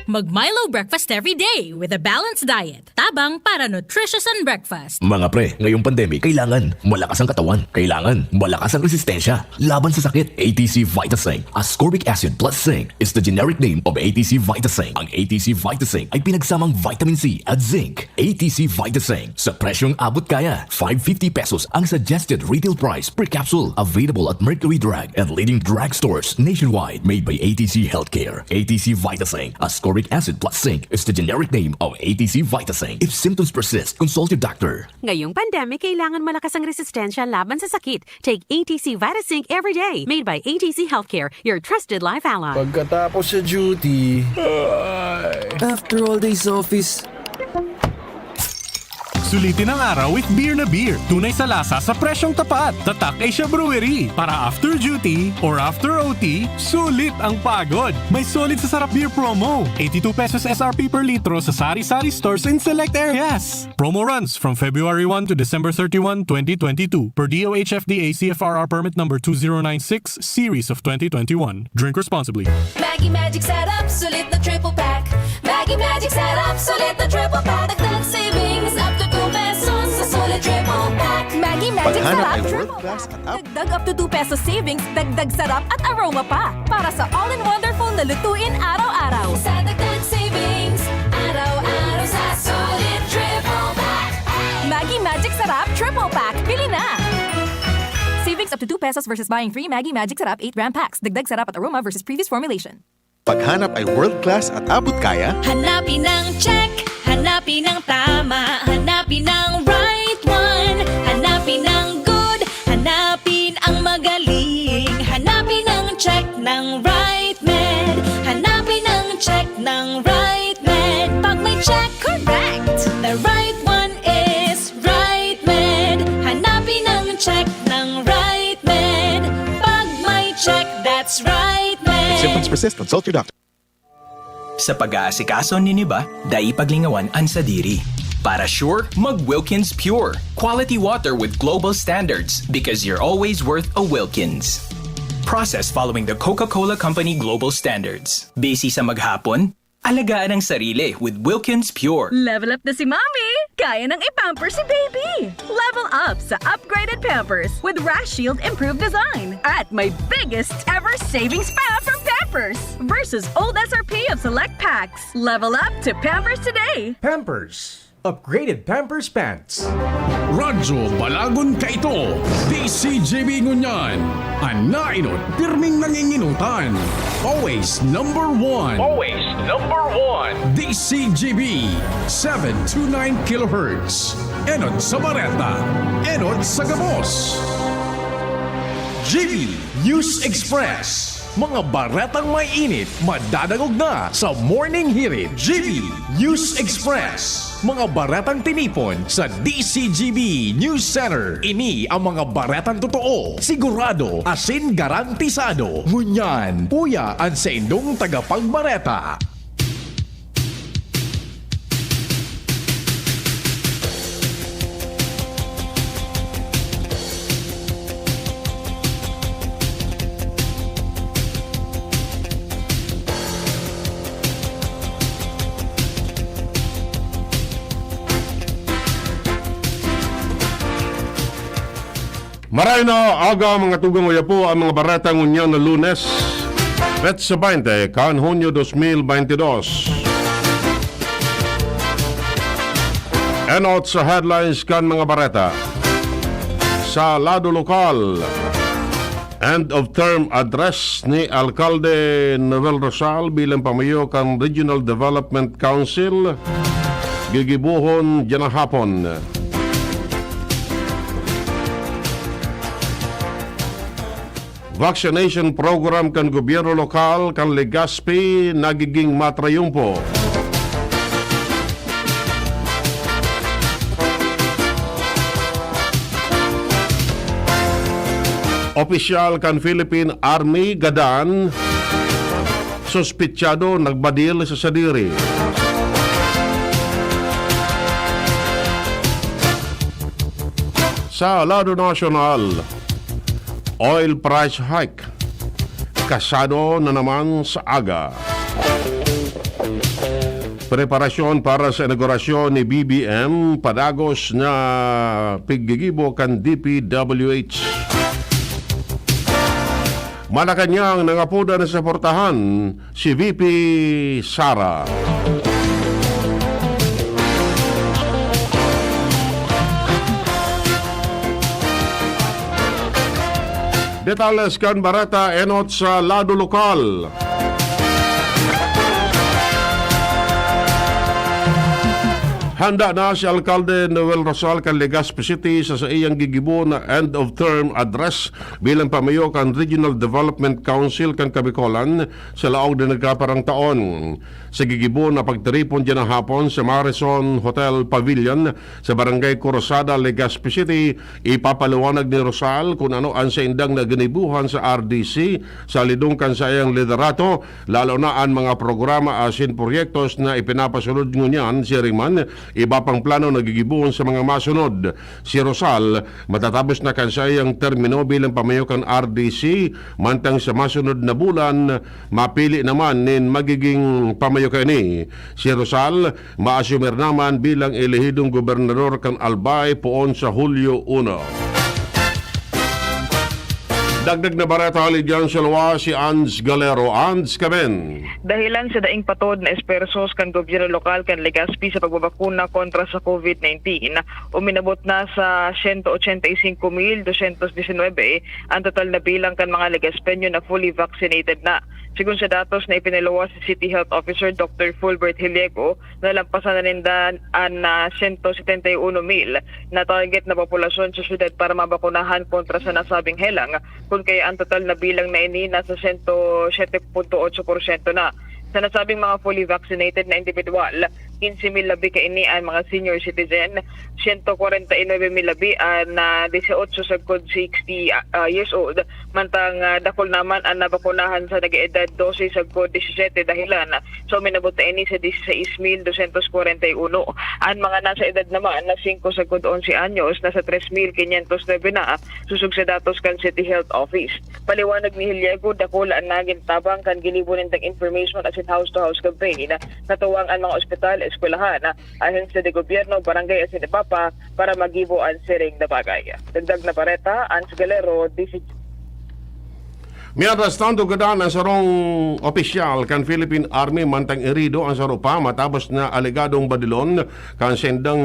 Mag-Milo breakfast every day with a balanced diet. Tabang para nutritious and breakfast. Mga pre, ngayong pandemic, kailangan malakas ang katawan. Kailangan malakas ang resistensya laban sa sakit. A T C Vitasing, ascorbic acid plus zinc, is the generic name of A T C Vitasing. Ang A T C Vitasing ay pinagsamang vitamin C at zinc. A T C Vitasing, sa presyong abot kaya. Five fifty pesos ang suggested retail price per capsule. Available at Mercury Drug and leading drugstores nationwide. Made by A T C Healthcare. A T C Vitasing, ascorbic acid plus zinc, is the generic name of A T C Vitasing. If symptoms persist, consult your doctor. Ngayong pandemic, kailangan malakas ang resistensya laban sa sakit. Take A T C Vitazinc every day. Made by A T C Healthcare, your trusted life ally. Pagkatapos sa duty, after all days office, Sulitin ang araw with beer na beer. Tunay sa lasa sa presyong tapat. Tatak Asia Brewery. Para after duty or after O T, sulit ang pagod. May sulit sa Sarap Beer promo. Eighty-two pesos S R P per litro sa sari-sari stores in select areas. Promo runs from February one to December thirty-one, twenty twenty-two, per D O H F D A C F R R permit number two zero nine six, series of twenty twenty-one. Drink responsibly. Maggi Magic Sarap, sulit na triple pack. Maggi Magic Sarap, sulit na triple pack. Dagdag savings up to two pesos sa sulit triple pack. Maggi Magic Sarap, triple pack. Dagdag up to two pesos savings, dagdag sarap at aroma pa. Para sa all-in-wonderful na lutuin araw-araw. Sa dagdag savings, araw-araw sa sulit triple pack. Maggi Magic Sarap, triple pack. Bili na! Savings up to two pesos versus buying three Maggi Magic Sarap eight gram packs. Dagdag sarap at aroma versus previous formulation. Paghanap ay world class at abot kaya? Hanapin ang check, hanapin ang tama, hanapin ang right one, hanapin ang good, hanapin ang magaling, hanapin ang check ng right med, hanapin ang check ng right med. Pag may check, correct, the right one is right med. Hanapin ang check ng right med. Pag may check, that's right med. If symptoms persist, consult your doctor. Sa pag-aasikaso nin iba, dai paglingawan an sadiri. Para sure, mag Wilkins Pure. Quality water with global standards, because you're always worth a Wilkins. Processed following the Coca-Cola Company global standards. Busy sa maghapon? Alagaan ang sarili with Wilkins Pure. Level up na si Mommy! Kaya nang i-pamper si Baby! Level up sa upgraded Pampers with Rash Shield Improved Design. At may biggest ever savings pa from Pampers versus old S R P of select packs. Level up to Pampers today! Pampers, upgraded Pampers Pants. Radyo Balagon kaito, D C G B ngunyan. An nainot, pirming nanginginutan. Always number one. Always number one. D C G B, seven two nine kilohertz. Enot sa bareta, enot sa gabos. G B News Express. Mga baretang may init, madadangog na sa Morning Hirit. G B News Express. Mga baretang tinipon sa D C G B News Center. Ini ang mga baretang totoo, sigurado, asin garantisado. Ngunyan, uya an saindong tagapagbareta. Maray na aga, mga tugang, uya po ang mga bareta ngunyan na Lunes, petsa baynte kan Hunyo dos mil baynte dos. Enot sa headlines kan mga bareta. Sa lado lokal, end of term address ni Alkalde Noel Rosal bilang pamayo kan Regional Development Council, gigibohon diyan na hapon. Vaccination program kan gobyerno lokal kan Legazpi nagiging matrayumpo. Opisyal kan Philippine Army gadan, suspitsado nagbadil sa sadiri. Sa lado nasyonal, oil price hike, kasado na naman sa aga. Preparasyon para sa inaugurasyon ni B B M, padagos na piggigibo kan D P W H. Malacañang nangapodan sa portahan si V P Sara. Detalles kan bareta enot sa lado lokal. Handa na si Alkalde Noel Rosal kan Legazpi City sa saiyang gigibo na end of term address bilang pamayo kan Regional Development Council kan Kabicolan sa laog na nagkaparang taon. Sa gigibo na pagtiripon diyan na hapon sa Marison Hotel Pavilion sa Barangay Corozada, Legazpi City, ipapaliwanag ni Rosal kun ano an saindang naginibuhan sa R D C sa lidong kan saiyang liderato, lalo na an mga programa asin proyektos na ipinapasunod ngunyan, siring man, iba pang plano na gigibohon sa mga masunod. Si Rosal matatapos na kan saiyang termino bilang pamayo kan R D C, mantang sa masunod na bulan, mapili naman nin magiging pamayo kaini. Si Rosal maasumir naman bilang elehidong gobernador kan Albay poon sa Hulyo uno. Dagdag na bareta hali diyan sa luwas, si Ans Galero. Ans, kaben. Dahelan sa daing patod na espersos kan gobyerno lokal kan Legazpi sa pagbabakuna kontra sa COVID nineteen, uminabot na sa siyento ochenta y singko mil dosyentos disinwebe ang total na bilang kan mga Legazpeño na fully vaccinated na. Segun sa datos na ipinaluwas ni City Health Officer Doctor Fulbert Hiliego, nalampasan na ninda an, ah, siyento setenta y uno mil na target na populasyon sa syudad para mabakunahan kontra sa nasabing helang, kun kaya an total na bilang na ini nasa siyento siyete punto otso porsyento na. Sa nasabing mga fully vaccinated na individual, kinse mil labi kaini an mga senior citizen, siyento kwarenta y nuebe mil labi an, ah, dieciocho sagkod sixty, ah, years old, mantang, ah, dakul naman an nabakunahan sa nag-eedad dose sagkod disisete dahelan. So, minabot na ini sa dieciséis mil doscientos cuarenta y uno. An mga nasa edad naman na singko sagkod onse anyos, nasa tres mil quinientos nuebe na, sosog sa datos kan City Health Office. Paliwanag ni Hiliego, dakula an nagin tabang kan ginibo nindang information asin house-to-house campaign, katuwang an mga ospital, eskwelahan, ahensya de gobyerno, barangay asin iba pa, para magibo an siring na bagay. Dagdag na bareta, Ans Galero, D C G. Mientras tanto, gadan ang sarong opisyal kan Philippine Army, mantang irido ang saro pa matapos na alegadong badilon kan sendang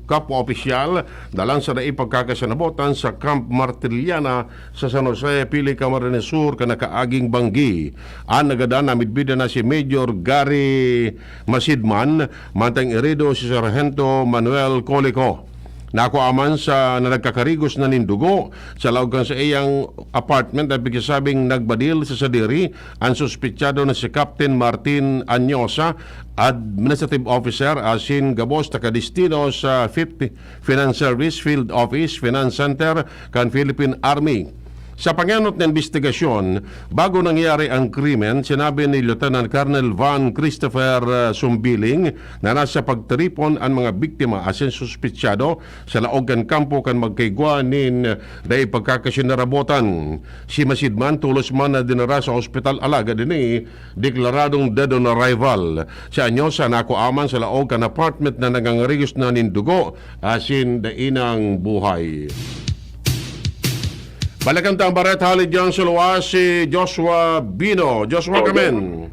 kapwa opisyal dalan sa naipagkakasinabotan sa Camp Martiliana sa San Jose, Pili, Camarines Sur, kan nakaaging banggi. An nagadan, namidbidan na si Major Gary Masidman, mantang irido si Sarhento Manuel Colico. Nakua man sa na nagkakarigos na nin dugo sa laog kan saiyang apartment na pigsasabing nagbadil sa sadiri an suspetsado na si Captain Martin Anyosa, administrative officer asin gabos na kadestino sa fifty Finance Service Field Office, Finance Center kan Philippine Army. Sa pangenot na imbestigasyon, bago nangyari ang krimen, sinabi ni Lieutenant Colonel Van Christopher, ah, Sumbiling na nasa pagtiripon an mga biktima asin suspetsado sa laog kan kampo kan magkaigwa nin dai pagkakasinarabotan. Si Masidman tolos man na dinara sa ospital, alagad ini deklaradong dead on arrival. Si Anyosa nakua man sa laog kan apartment na nangangarigos na nin dugo asin dai nang buhay. Balikan ta ang bareta hali diyan sa luwas, si Joshua Bino. Joshua, kamen.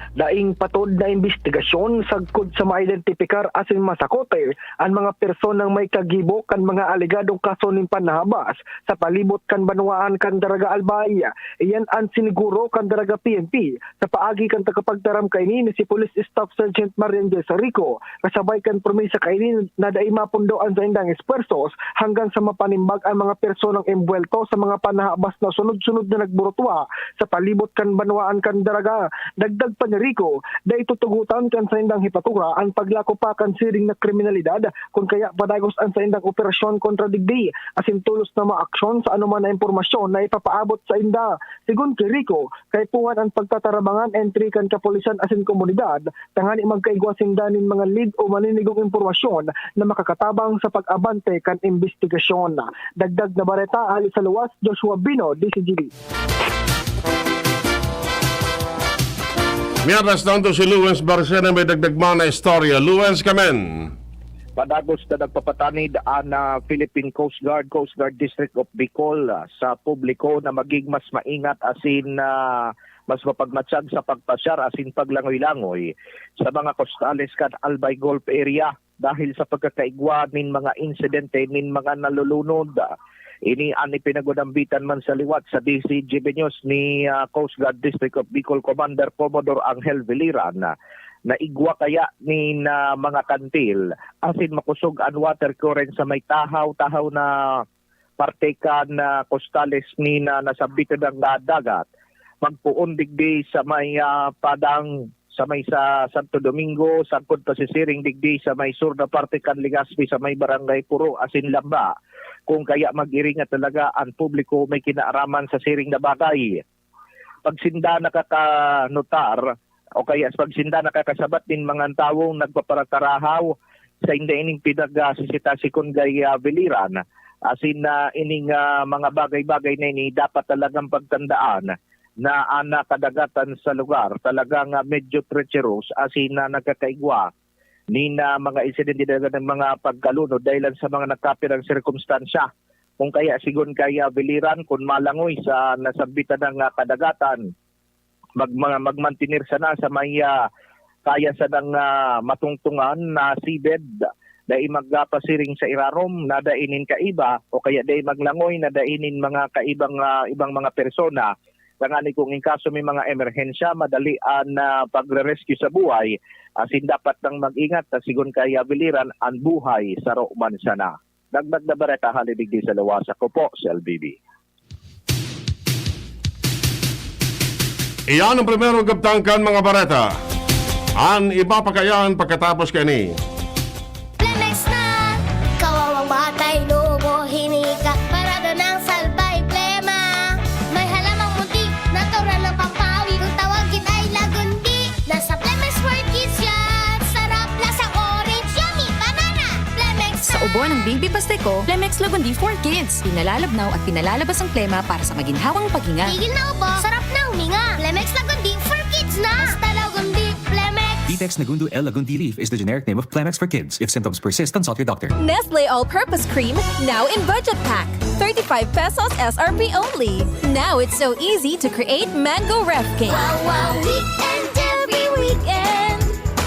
Daing patod na imbestigasyon sagkod sa maidentipikar asin masakote an mga personang may kagibo kan mga alegadong kaso nin panhabas sa palibot kan banwaan kan Daraga, Albay. Iyan an siniguro kan Daraga P N P sa paagi kan tagapagtaram kaini na si Police Staff Sergeant Marian Jess Rico, kasabay kan promesa kaini na dai mapundo an saindang espuwersos hanggang sa mapanimbag an mga personang embuwelto sa mga panahabas na sunod-sunod na nagburutwa sa palibot kan banwaan kan Daraga. Dagdag pa ni Rico, dai tutugotan kan saindang hepatura an paglako pa kan siring na kriminalidad, kun kaya padagos an saindang operasyon kontra digdi, asin tolos na maaksyon sa anoman na impormasyon na ipapaabot sainda. Sigon ki Rico, kaipuhan an pagtatarabangan entre kan kapulisan asin komunidad, tangani magkaigwa sinda nin mga lead o maninigong impormasyon na makakatabang sa pag-abante kan imbestigasyon. Dagdag na bareta, hali sa luwas, Joshua Bino, D C G B. Mientras tanto, si Lawrence Barcena may dagdag man na istorya. Lawrence, kamen. Padagos na nagpapatanid an, ah, Philippine Coast Guard, Coast Guard District of Bicol, ah, sa publiko na maging mas maingat asin, ah, mas mapagmatsyag sa pagpasyar asin paglangoy-langoy sa mga kostales kan Albay Gulf area dahil sa pagkakaigwa nin mga insidente nin mga nalulunod. Ini an ipinag-unambitan man sa liwat sa D C G B News ni, ah, Coast Guard District of Bicol Commander Commodore Angel Veliran, ah, na igwa kaya nin, ah, mga kantil asin makosog an water current sa may tahaw-tahaw na parte kan, ah, kostales nin, ah, nasambit na dagat. Magpoon digdi sa may, ah, padang sa may sa Santo Domingo, sagkod pasisiring digdi sa may sur na parte kan Legazpi, sa may Barangay Puro asin Lamba. Kung kaya mag-iringat talaga an publiko may kinaaraman sa siring na bagay. Pag sinda nakakanutar o kaya pag sinda nakakasabat nin mga tawong nagpaparatarahaw, sa inda ining pinagsisita si Kongay, ah, Veliran, asin na ining, ah, mga bagay-bagay na ini dapat talagang pagtandaan na an, ah, kadagatan sa lugar talagang, ah, medyo treacherous asin na nagkakaigwa nin, ah, mga insidente talaga ng mga pagkalunod dahilan sa mga nagkapirang sirkumstansya. Kung kaya, sigon kay, ah, Veliran, kun malangoy sa nasambitan ng, ah, kadagatan, mag-, mga, magmantener sana sa may, ah, kaya sanang, ah, matungtungan na seabed, dai magpasiring sa irarom na dai nin kaiba, o kaya dai maglangoy na dai nin mga kaibang, ah, ibang mga persona, tangani kung in kaso may mga emerhensya, madali an, ah, pagre-rescue sa buhay, asin dapat nang mag-ingat na sigon kay Veliran, an buhay saro man sana. Dagdag na bareta hali digdi sa luwas, ako po si L B B. Iyan ang primerong kabtang kan mga bareta. An iba pa kaiyan pagkatapos kani. Flemex na! Kawawang batay, lobo, hinika, parada ng salbay, plema. May halamang munti, natural na pampawi. Kung tawagin ay lagundi, nasa Flemex for Kids yan. Sarap, lasang orange, yummy, banana. Flemex Sa na! Ubo ng Baby Pasteco, Flemex Lagundi for Kids. Pinalalabnaw at pinalalabas ang plema para sa maginhawang paghinga. Tigil na ubo, sarap na huminga. Flemex Lagundi for Kids na! Basta Lagundi, Flemex! Text Nagundu L Lagundi leaf is the generic name of Kleenex for kids. If symptoms persist, consult your doctor. Nestle All-Purpose Cream, now in budget pack. Thirty-five pesos S R P only. Now it's so easy to create mango ref cake. Wow, wow, weekend every weekend.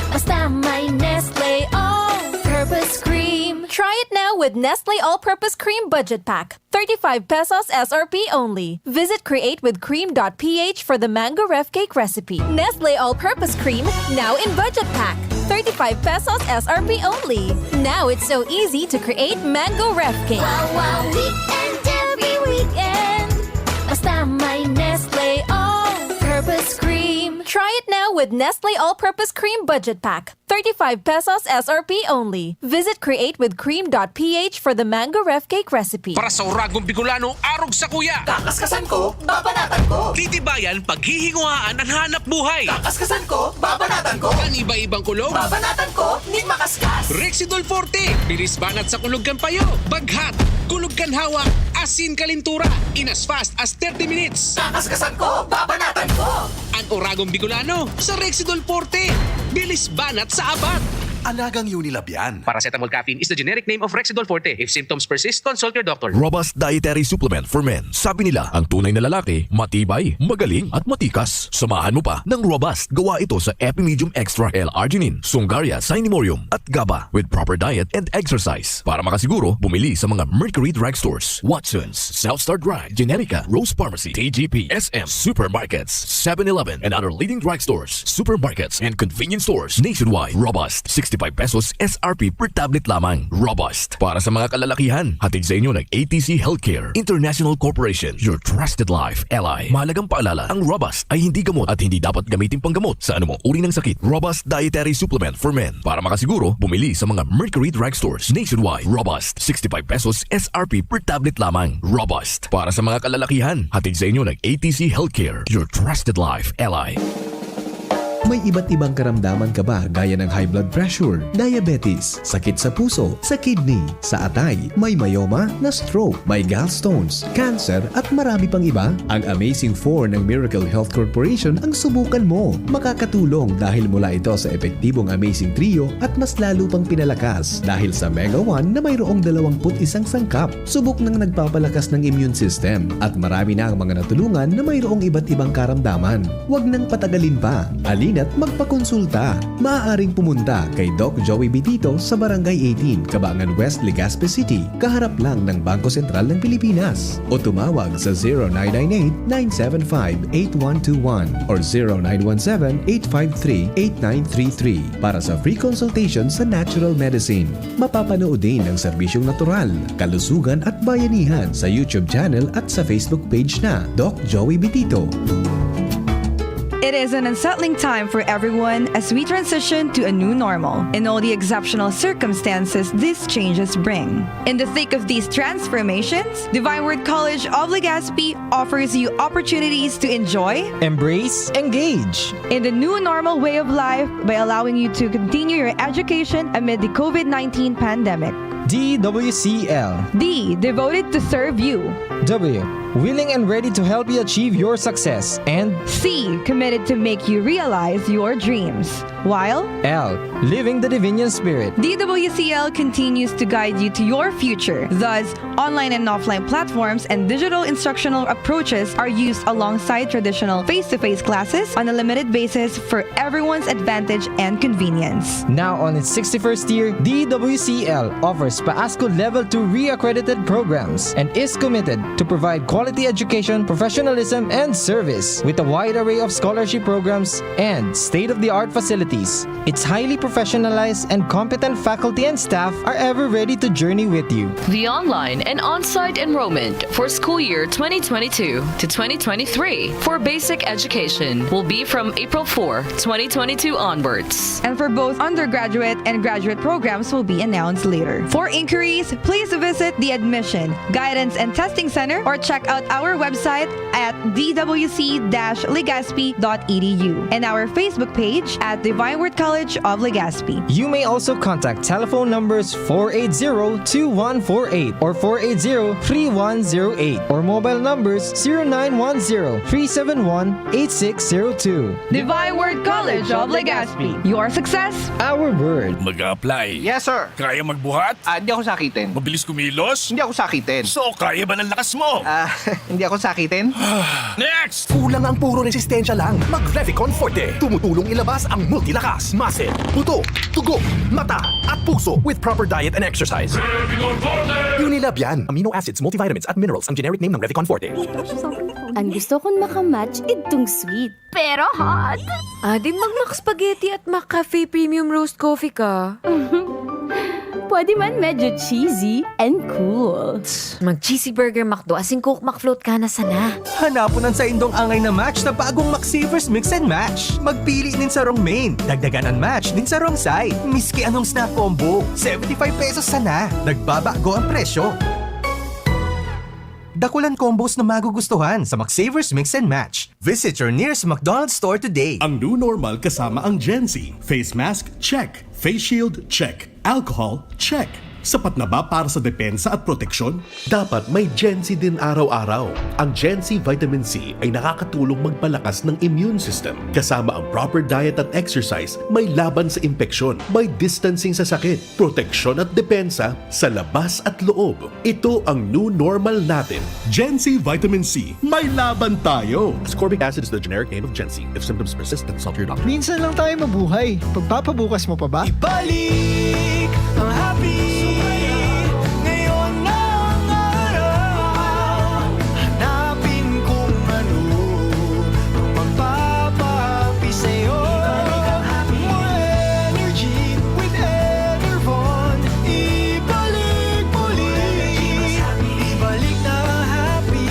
Basta may Nestle All-Purpose Cream. Try it now with Nestle All-Purpose Cream Budget Pack. Thirty-five pesos S R P only. Visit createwithcream.ph for the mango ref cake recipe. Nestle All-Purpose Cream, now in budget pack. Thirty-five pesos S R P only. Now it's so easy to create mango ref cake. Wow, wow, weekend every weekend. Basta may Nestle All-Purpose Cream. Try it now with Nestle All-Purpose Cream Budget Pack. Thirty-five pesos S R P only. Visit createwithcream.ph for the mango ref cake recipe. Para sa Uragong Bicolano, arog sa kuya. Kakaskasan ko, babanatan ko. Titibayan, paghihinguhaan ang hanap buhay. Kakaskasan ko, babanatan ko. Ang iba-ibang kulog. Babanatan ko, nin makaskas. Rexidol Forte, bilis banat sa kulog kan payo. Baghat, kulog kan hawak, asin kalintura. In as fast as thirty minutes. Kakaskasan ko, babanatan ko. Ang Uragong Bicolano sa Rexidol Forte. Bilis banat sa abat. Alagang Unilab yan. Paracetamol caffeine is the generic name of Rexidol Forte. If symptoms persist, consult your doctor. Robust Dietary Supplement for Men. Sabi nila, ang tunay na lalaki, matibay, magaling, at matikas. Samahan mo pa ng Robust. Gawa ito sa Epimedium Extra L-Arginine, Sungaria, Cinemorium, at GABA with proper diet and exercise. Para makasiguro, bumili sa mga Mercury Drug Stores, Watson's, South Star Drug, Generica, Rose Pharmacy, T G P, S M, supermarkets, seven eleven, and other leading drug stores, supermarkets, and convenience stores nationwide. Robust, sixty-five pesos S R P per tablet lamang. Robust. Para sa mga kalalakihan, hatid sa inyo ng A T C Healthcare International Corporation, your trusted life ally. Mahalagang paalala, ang Robust ay hindi gamot at hindi dapat gamitin panggamot sa anumang uri ng sakit. Robust Dietary Supplement for Men. Para makasiguro, bumili sa mga Mercury Drug Stores nationwide. Robust, sixty-five pesos S R P per tablet lamang. Robust. Para sa mga kalalakihan, hatid sa inyo ng A T C Healthcare, your trusted life ally. May iba't ibang karamdaman ka ba gaya ng high blood pressure, diabetes, sakit sa puso, sa kidney, sa atay, may myoma, na-stroke, may gallstones, cancer at marami pang iba? Ang Amazing four ng Miracle Health Corporation ang subukan mo. Makakatulong dahil mula ito sa epektibong Amazing Trio at mas lalo pang pinalakas dahil sa Mega one na mayroong dalawampu't isang sangkap. Subok nang nagpapalakas ng immune system at marami na ang mga natulungan na mayroong iba't ibang karamdaman. Huwag nang patagalin pa. Halina't magpakonsulta. Maaaring pumunta kay Doc Joey Bitito sa Barangay eighteen, Cabangan West, Legazpi City, kaharap lang ng Bangko Sentral ng Pilipinas. O tumawag sa zero nine nine eight, nine seven five, eight one two one or zero nine one seven, eight five three, eight nine three three para sa free consultation sa natural medicine. Mapapanood din ang serbisyong natural, kalusugan at bayanihan sa YouTube channel at sa Facebook page na Doc Joey Bitito. It is an unsettling time for everyone as we transition to a new normal and all the exceptional circumstances these changes bring. In the thick of these transformations, Divine Word College of Legazpi offers you opportunities to enjoy, embrace, engage in the new normal way of life by allowing you to continue your education amid the COVID nineteen pandemic. D W C L. D, devoted to serve you. W, willing and ready to help you achieve your success. And C, committed to make you realize your dreams. While L, living the Divinian Spirit. D W C L continues to guide you to your future. Thus, online and offline platforms and digital instructional approaches are used alongside traditional face-to-face classes on a limited basis for everyone's advantage and convenience. Now on its sixty-first year, D W C L offers PAASCU Level two re-accredited programs and is committed to provide quality education, professionalism, and service with a wide array of scholarship programs and state-of-the-art facilities. Its highly professionalized and competent faculty and staff are ever ready to journey with you. The online and on-site enrollment for school year twenty twenty-two to twenty twenty-three for basic education will be from April four, twenty twenty-two onwards. And for both undergraduate and graduate programs will be announced later. For inquiries, please visit the Admission, Guidance and Testing Center or check out our website at d w c dash legazpi dot e d u and our Facebook page at Divine Word College of Legazpi. You may also contact telephone numbers four eight zero two one four eight or four eight zero three one zero eight or mobile numbers zero nine one zero three seven one eight six zero two. Divine Word College of Legazpi. Your success, our word. Mag-a-apply. Yes, sir. Kaya magbuhat? Ah, hindi ako sakitin. Mabilis kumilos? Hindi ako sakitin. So, kaya ba ng lakas mo? Ah, hindi ako sakitin. Next! Kulang ang puro resistensya lang. Mag Revicon Forte. Tumutulong ilabas ang multilakas, muscle, buto, dugo, mata, at puso with proper diet and exercise. Unilab yan. Amino acids, multivitamins, at minerals ang generic name ng Revicon Forte. Ang gusto kong makamatch, itong sweet. Pero hot. Ah, di mag-Mac Spaghetti at Mac Cafe Premium Roast Coffee ka. Pwede man medyo cheesy and cool. Mag-cheesy burger McDo, asin Coke McFloat ka na sana. Hanapon an saindong angay na match sa bagong McSavers Mix and Match. Magpili nin sarong main, dagdagan an match nin sarong side. Miski anong snack combo, seventy-five pesos sana. Nagbabago ang presyo. Dakulan combos na magugustuhan sa McSavers Mix and Match. Visit your nearest McDonald's store today. Ang new normal kasama ang Gen Z. Face mask, check. Face shield, check. Alcohol, check. Sapat na ba para sa depensa at proteksyon? Dapat may Gen Z din araw-araw. Ang Gen Z Vitamin C ay nakakatulong magpalakas ng immune system. Kasama ang proper diet at exercise, may laban sa impeksyon, may distancing sa sakit, proteksyon at depensa sa labas at loob. Ito ang new normal natin. Gen Z Vitamin C, may laban tayo! Ascorbic acid is the generic name of Gen Z. If symptoms persist, consult your doctor. Minsan lang tayo mabuhay. Pagpapabukas mo pa ba? Ibalik ang happy. Ngayon na ang araw. Hanapin kung ano ang magpapahappy sa'yo. More energy with Enervon. Ibalik muli. Ibalik na happy.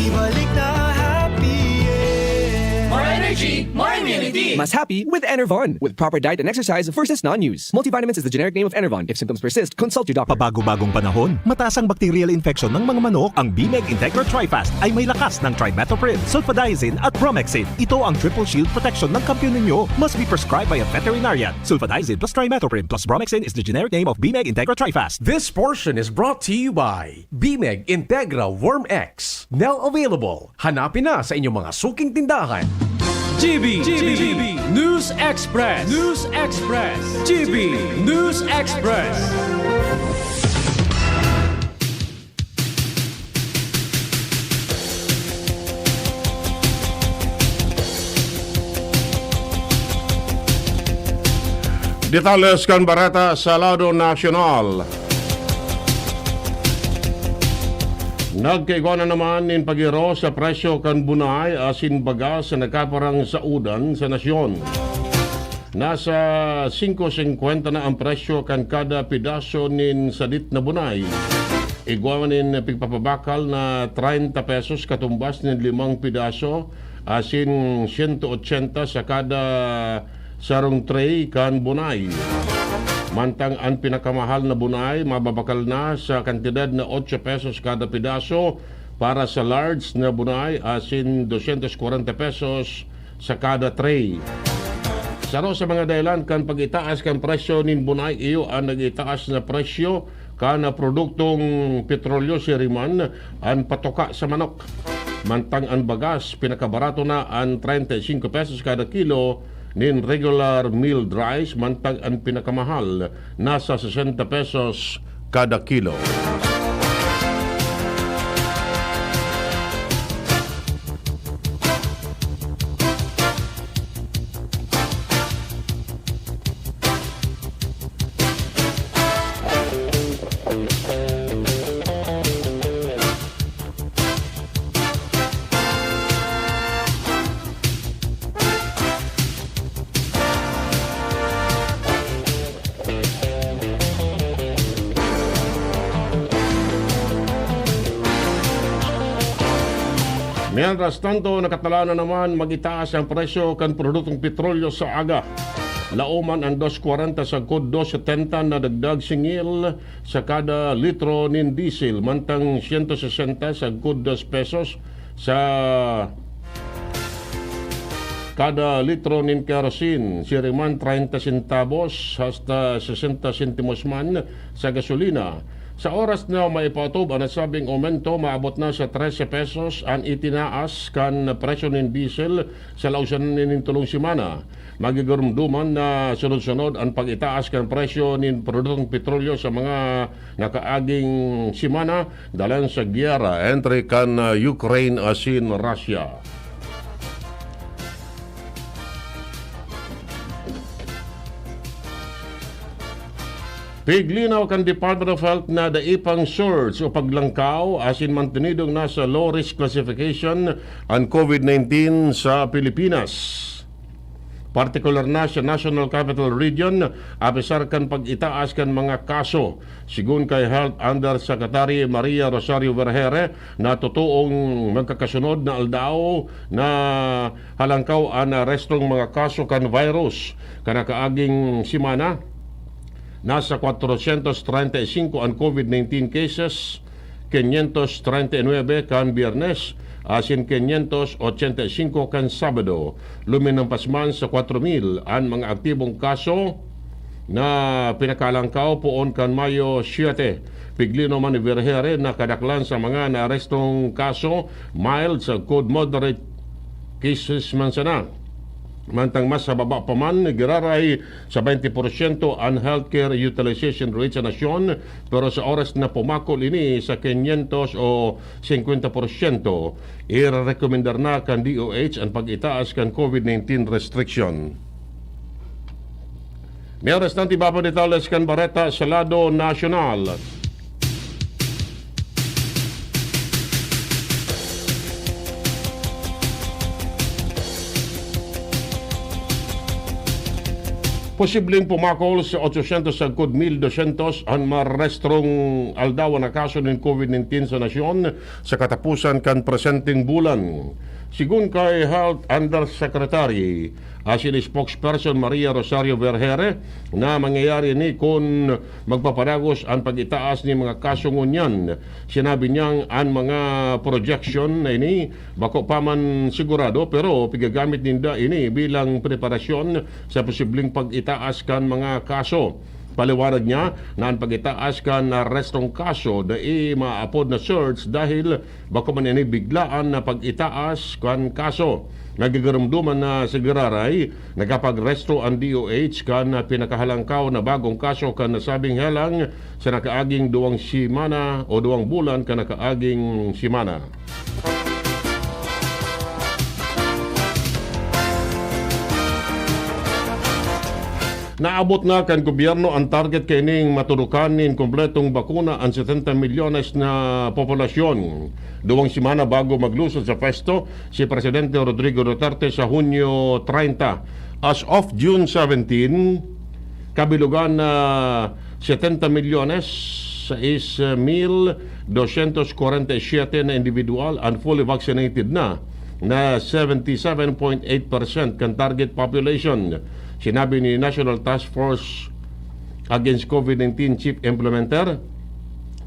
Ibalik na happy, yeah. More energy, more immunity. Mas happy with Enervon. With proper diet and exercise versus non-use. Multivitamins is the generic name of Enervon. If symptoms persist, consult your doctor. Pabago-bagong panahon, mataas ang bacterial infection ng mga manok. Ang Bimeg Integra Trifast ay may lakas ng trimethoprim, sulfadiazine at bromhexine. Ito ang triple shield protection ng kampiyon ninyo. Must be prescribed by a veterinarian. Sulfadiazine plus trimethoprim plus bromhexine is the generic name of Bimeg Integra Trifast. This portion is brought to you by Bimeg Integra Worm X. Now available. Hanapin na sa inyong mga suking tindahan. G B, G B, News Express, News Express, G B News Express. Detalles kan bareta sa lado nasyonal. Nagkaigwa na naman nin paghiro sa presyo kan bunay asin bagas sa nagkaparang saodan sa nasyon. Nasa singko singkwenta na ang presyo kan kada pedaso nin sadit na bunay. Igwa man nin pigpapabakal na treinta pesos katumbas nin limang pedaso asin siyento ochenta sa kada sarong tray kan bunay. Mantang an pinakamahal na bunay mababakal na sa kantidad na otso pesos kada pedaso para sa large na bunay asin dosyentos kwarenta pesos sa kada tray. Saro sa mga dahelan kan pag-itaas kan presyo nin bunay iyo an nag-itaas na presyo kan produktong petrolyo, siring man an patuka sa manok. Mantang an bagas, pinakabarato na an treinta y cinco pesos kada kilo nin regular milled rice, mantang an pinakamahal nasa sesenta pesos kada kilo. Mientras tanto, nakatala na naman mag-itaas ang presyo kan produktong petrolyo sa aga. Laoman an dos kwarenta sagkod dos setenta na dagdag singil sa kada litro nin diesel, mantang siyento sesenta sagkod dos pesos sa kada litro nin kerosene, siring man treinta centavos hasta sesenta sentimos man sa gasolina. Sa oras na maipaotob an nasabing aumento, maabot na sa trese pesos an itinaas kan presyo nin diesel sa laog sana nin tolong semana. Magigiromdoman na sunod-sunod an pag-itaas kan presyo nin produktong petrolyo sa mga nakaaging semana, dalan sa giyera entre kan, ah, Ukraine asin Russia. Piglinaw kan Department of Health na dai pang surge o paglangkaw asin mantenidong nasa low risk classification an COVID nineteen sa Pilipinas. Partikular na sa National Capital Region, apesar kan pag-itaas kan mga kaso. Sigon kay Health Undersecretary Maria Rosario Vergeire, na totoong magkakasunod na aldaw na halangkaw an arestong mga kaso kan virus. Kan nakaaging semana, nasa kwatrosyentos treinta y singko an COVID nineteen cases, quinientos treinta y nuebe kan Biyernes, asin quinientos ochenta y singko kan Sabado. Luminampas man sa kwatro mil an mga aktibong kaso na pinakalangkaw poon kan Mayo siete. Piglinaw man ni Vergeire na kadaklan sa mga naarestong kaso, mild sagkod moderate cases man sana. Mantang mas sa baba pa man, giraray sa baynte porsyento an healthcare utilization rate sa nasyon, pero sa oras na pumakol ini sa quinientos o singkwenta porsyento, irerekomendar na kan D O H an pag-itaas kan COVID nineteen restriction. May oras na, iba pang detalye kan bareta sa lado nasyonal. Posibleng pumakol sa otsosyentos sagkod mil dosyentos an marestrong aldawan na kaso nin COVID nineteen sa nasyon sa katapusan kan presenteng bulan. Sigon kay Health Undersecretary asin spokesperson Maria Rosario Vergeire na mangyayari ini kun magpapadagos an pag-itaas nin mga kaso ngunyan. Sinabi niyang an mga projection na ini bako pa man sigurado, pero pigagamit ninda ini bilang preparasyon sa posibleng pag-itaas kan mga kaso. Paliwanag niya na an pag-itaas kan arestong kaso dai maapod na surge dahil bako man ini biglaan na pag-itaas kan kaso. Nagigiromdoman na sa giraray, nakapagresto an D O H kan pinakahalangkaw na bagong kaso kan nasabing helang sa nakaaging duwang semana o duwang bulan kan nakaaging semana. Naabot na kan gobyerno an target kaining matudukan nin kompletong bakuna an setenta milyones na populasyon. Duwang semana bago maglusod sa pwesto si Presidente Rodrigo Duterte sa Hunyo treinta. As of June seventeen, kabilugan na setenta milyones sais mil dosyentos kwarenta y siyete na individual an fully vaccinated na, na seventy seven point eight percent kan target population. Sinabi ni National Task Force Against COVID nineteen Chief Implementer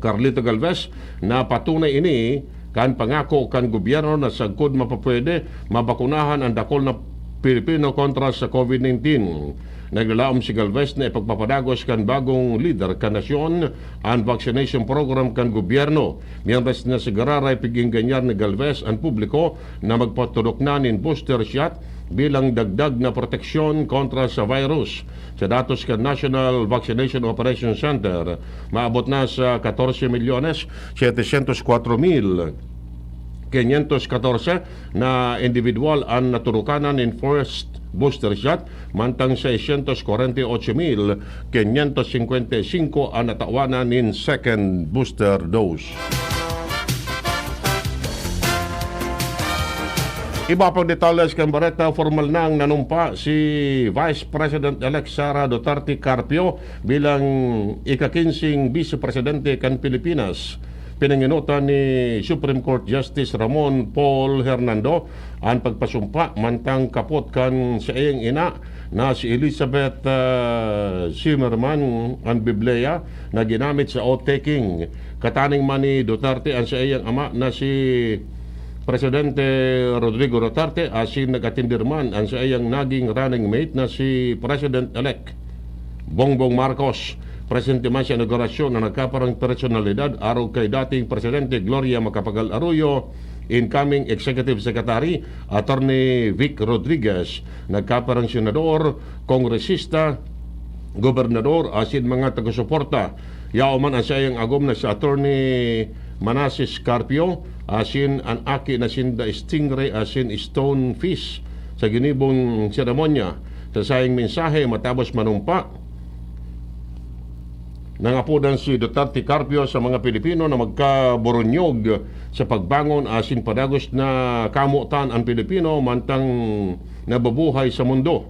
Carlito Galvez na patunay ini kan pangako kan gobyerno na sagkod mapapwede, mabakunahan an dakul na Pilipino kontra sa COVID nineteen. Naglalaom si Galvez na ipagpapadagos kan bagong lider kan nasyon an vaccination program kan gobyerno. Miyentras na sa giraray, pig-engganyar ni Galvez an publiko na magpatudok na nin booster shot bilang dagdag na proteksyon kontra sa virus. Sa datos kan National Vaccination Operation Center, maabot na sa katorse milyones setecientos kwatro mil quinientos katorse na individual an naturukanan nin first booster shot, mantang seiscientos kwarenta y ocho mil quinientos singkwenta y singko an natawanan nin second booster dose. Iba pang detalles kan bareta, formal nang nanumpa si Vice President-elect Sara Duterte Carpio bilang ika-kinseng Vice Presidente kan Pilipinas. pinangenotan ni Supreme Court Justice Ramon Paul Hernando an pagpasumpa mantang kapot kan saiyang ina na si Elizabeth, ah, Zimmerman, an Biblia na ginamit sa oath-taking. Kataning man ni Duterte an saiyang ama na si Presidente Rodrigo Duterte, asin nag-atendir man an saiyang naging running mate na si President-elect Bongbong Marcos. Presente man sa inaugurasyon na nagkaparang personalidad arog kay dating Presidente Gloria Macapagal Arroyo, incoming Executive Secretary Attorney Vic Rodriguez, nagkaparang senador, kongresista, gobernador, asin mga taga-suporta. Yaon man an saiyang agom na si Attorney Manases Carpio, asin an aki na sinda Stingray asin Stonefish sa ginibong seremonya. Sa saiyang mensahe matapos manumpa, nangapodan si Duterte Carpio sa mga Pilipino na magkaburunyog sa pagbangon asin padagos na kamotan an Pilipino mantang nabubuhay sa mundo.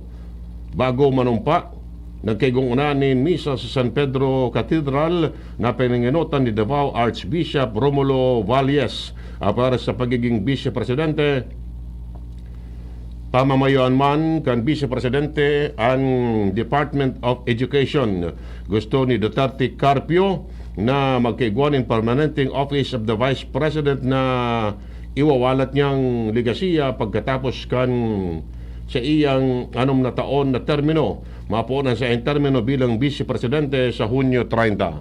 Bago manumpa, nagkaigong una nin misa sa San Pedro Cathedral na pinangenotan ni Davao Archbishop Romulo Valles, ah, para sa pagiging Vice Presidente. Pamamayoan man kan Vice Presidente an Department of Education. Gusto ni Duterte Carpio na magkaigwa nin permanenteng Office of the Vice President na iwawalat niyang legasiya pagkatapos kan sa iyang anom na taon na termino. Mapoon an saiyang termino bilang Vice Presidente sa Hunyo treinta.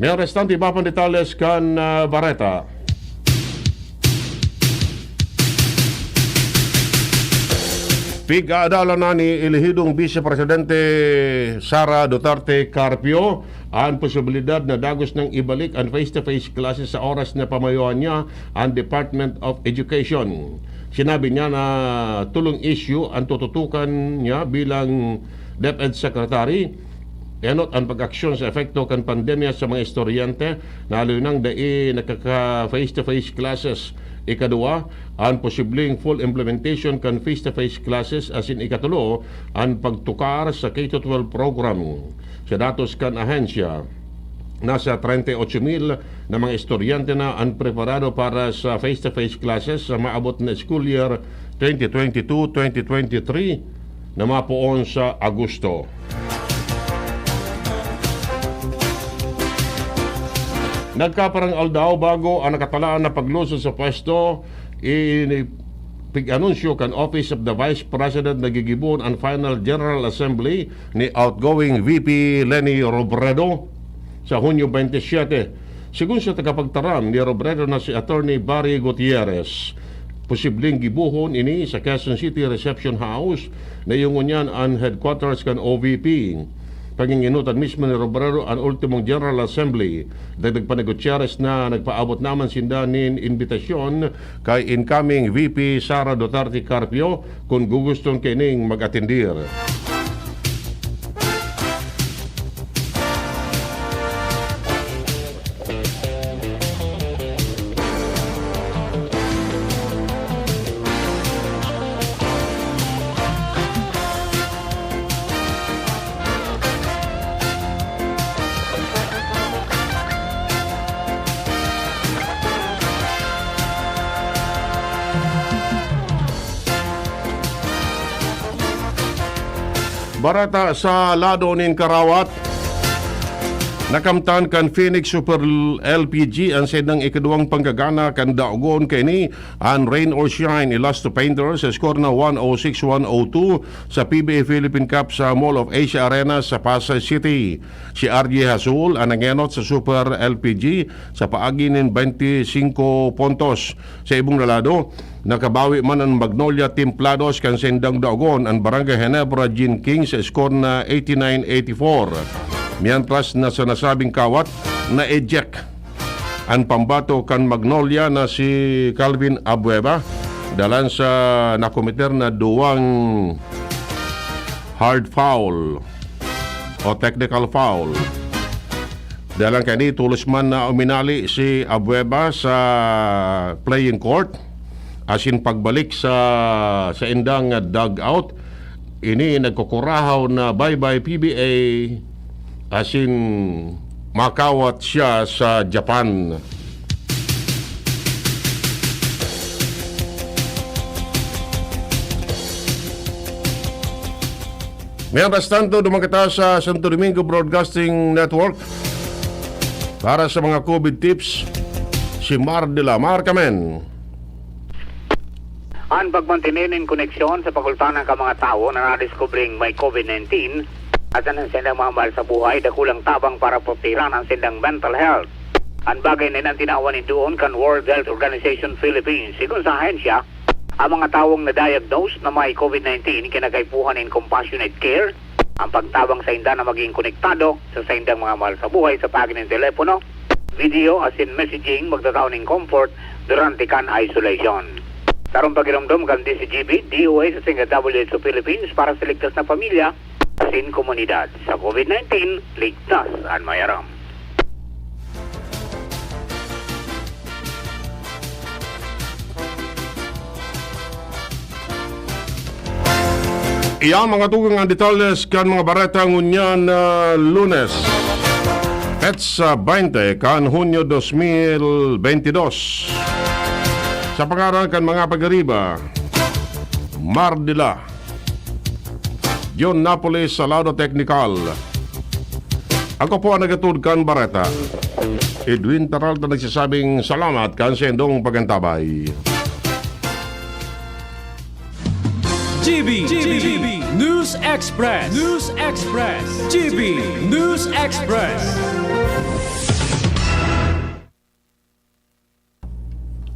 May restante iba pang detalles kan, ah, bareta. Pig-aadalan na ni elehidong Vice Presidente Sara Duterte Carpio an posibilidad na dagos nang ibalik an face-to-face classes sa oras na pamayohan niya an Department of Education. Sinabi niya na tolong isyu an tututukan niya bilang DepEd Secretary, enot an pag-aksyon sa epekto kan pandemya sa mga estudyante na haloy nang dai nakaka-face-to-face classes. Ikaduwa, an posibleng full implementation kan face-to-face classes, asin ikatulo, an pagtukar sa K to twelve program. Sa datos kan ahensya, nasa treinta y ocho mil na mga estudyante na an preparado para sa face-to-face classes sa maabot na school year twenty twenty-two twenty twenty-three na mapoon sa Agosto. Nagkaparang aldaw bago ang nakatalaan na paglusod sa pwesto, i-, pig-anunsyo kan Office of the Vice President na gigibohon an final General Assembly ni outgoing V P Leni Robredo sa Hunyo twenty-seven. Sigon sa tagapagtaram ni Robredo na si Attorney Barry Gutierrez, posibleng gibohon ini sa Quezon City Reception House na iyo ngunyan an headquarters kan O V P. Pangingenotan mismo ni Robredo an ultimong General Assembly. Dagdag pa ni Gutierrez na nagpaabot naman sinda nin imbitasyon kay incoming V P Sara Duterte Carpio kun guguston kaining mag-atendir. Bareta sa lado nin karawat. Nakamtan kan Phoenix Super L P G an saindang ikaduwang panggagana kan daogon kaini, an Rain or Shine Illusto Painter, sa score na one oh six one oh two sa P B A Philippine Cup sa Mall of Asia Arena sa Pasay City. Si R J Hasul an nangenot sa Super L P G sa paagi nin twenty-singko puntos. Sa ibong na lado, nakabawi man an Magnolia Templados kan saindang daogon, an Barangay Ginebra Gin King, sa score na eighty-nine eighty-four. Mientras na sa nasabing kawat, na-eject an pambato kan Magnolia na si Calvin Abueva, dalan sa nakomiter na duwang hard foul o technical foul. Dalan kaini, tolos man na uminali si Abueva sa playing court, asin pagbalik sa saindang dugout, ini nagkukurahaw na bye-bye P B A, asin makawat siya sa Japan. Mientras tanto, duman kita sa Santo Domingo Broadcasting Network para sa mga covid tips. Si Mar de la Mar Kamen. An pagmantener nin koneksyon sa pagultanan kan mga tawo na nadeskubring may covid nineteen at an saindang mga mahal sa buhay, dakulang tabang para protektaran an saindang mental health. An bagay na yan an tinawan nin duon kan World Health Organization Philippines. Sigon sa ahensya, ang mga tawong na-diagnose na may covid nineteen kinakaipuhan nin compassionate care, ang pagtabang sainda na magin konektado sa saindang mga mahal sa buhay sa paagi nin telepono, video asin messaging magtatao nin comfort durante kan isolation. Sarong pagiromdom kan D C G B, D O H asin kan W H O Philippines para sa ligtas na pamilya asin komunidad. Sa covid nineteen, ligtas an may aram. Iyan mga tugang ang detalles kan mga bareta ngunyan na Lunes, petsa twenty kan Hunyo dos mil bentidós. Sa pangaran kan mga pag-ariba, Mar de la John Napoles sa lado teknikal. Ako po ang nagatod kan bareta, Edwin Peralta, nagsasabing salamat kan saindong pagantabay. G B, G B, News Express, News Express, G B, News Express.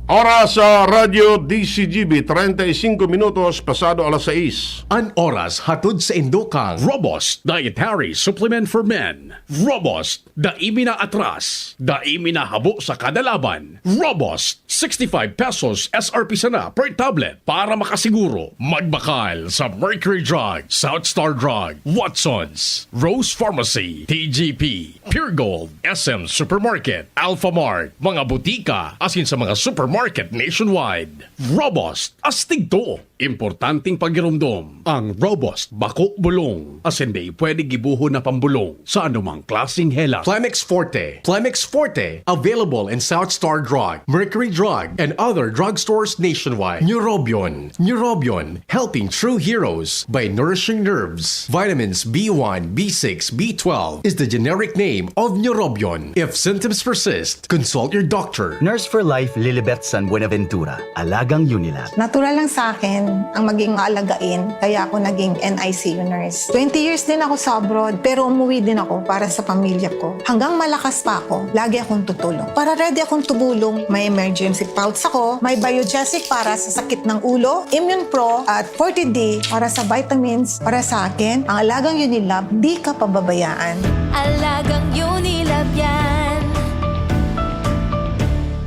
Oras sa Radyo D C G B, treinta y cinco minutos pasado alas sais. An oras hatod saindo kan Robust Dietary Supplement for Men. Robust, dai mi na atras, dai mi na habo sa kada laban. Robust, sixty-five pesos S R P sana per tablet. Para makasiguro, magbakal sa Mercury Drug, South Star Drug, Watsons, Rose Pharmacy, T G P, Pure Gold, S M Supermarket, Alphamart, mga butika, asin sa mga supermarket nationwide. Robust, astig to! Importanteng pagiromdom, ang Robust bako bulong, asin dai pwede gibohon na pambolong sa anumang klaseng hela. Plemex Forte, Plemex Forte, available in South Star Drug, Mercury Drug, and other drugstores nationwide. Neurobion, Neurobion, helping true heroes by nourishing nerves. Vitamins B one, B six, B twelve is the generic name of Neurobion. If symptoms persist, consult your doctor. Nurse for Life Lilibet San Buenaventura, Alagang Unilab. Natural lang sa akin ang maging maalagain, kaya ako naging N I C U nurse. Twenty years din ako sa abroad, pero umuwi din ako para sa pamilya ko. Hanggang malakas pa ako, lagi akong tutulong. Para ready akong tumulong, may emergency pouch ako, may Biogesic para sa sakit ng ulo, Immune Pro at Forte D para sa vitamins. Para sa akin, ang alagang Unilab, di ka pababayaan. Alagang Unilab yan.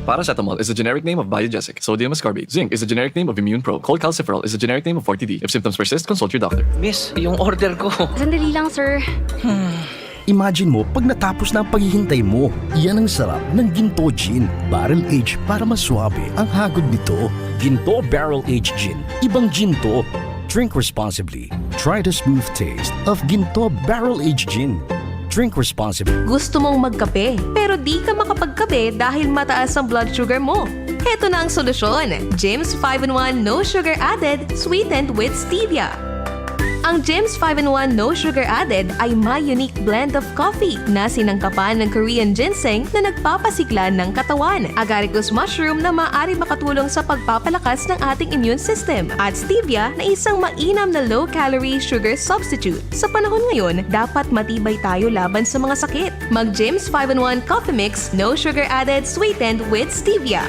Paracetamol is the generic name of Biogesic. Sodium ascorbate. Zinc is the generic name of Immune Pro. Cholecalciferol is the generic name of Forte D. If symptoms persist, consult your doctor. Miss, yung order ko. Sandali lang, sir. Imagine mo pag natapos na ang paghihintay mo. Yan ang sarap ng Ginto Gin. Barrel aged para mas suabe ang hagod nito. Ginto Barrel Aged Gin. Ibang gin to. Drink responsibly. Try the smooth taste of Ginto Barrel Aged Gin. Drink responsibly. Gusto mong magkape pero di ka makapagkape dahil mataas ang blood sugar mo? Heto na ang solusyon, Jims five in one No Sugar Added, sweetened with stevia. Ang Jims five in one No Sugar Added ay may unique blend of coffee na sinangkapan ng Korean ginseng na nagpapasigla ng katawan, agaricus mushroom na maaari makatulong sa pagpapalakas ng ating immune system, at stevia na isang mainam na low-calorie sugar substitute. Sa panahon ngayon, dapat matibay tayo laban sa mga sakit. Mag Jims five in one Coffee Mix, no sugar added, sweetened with stevia.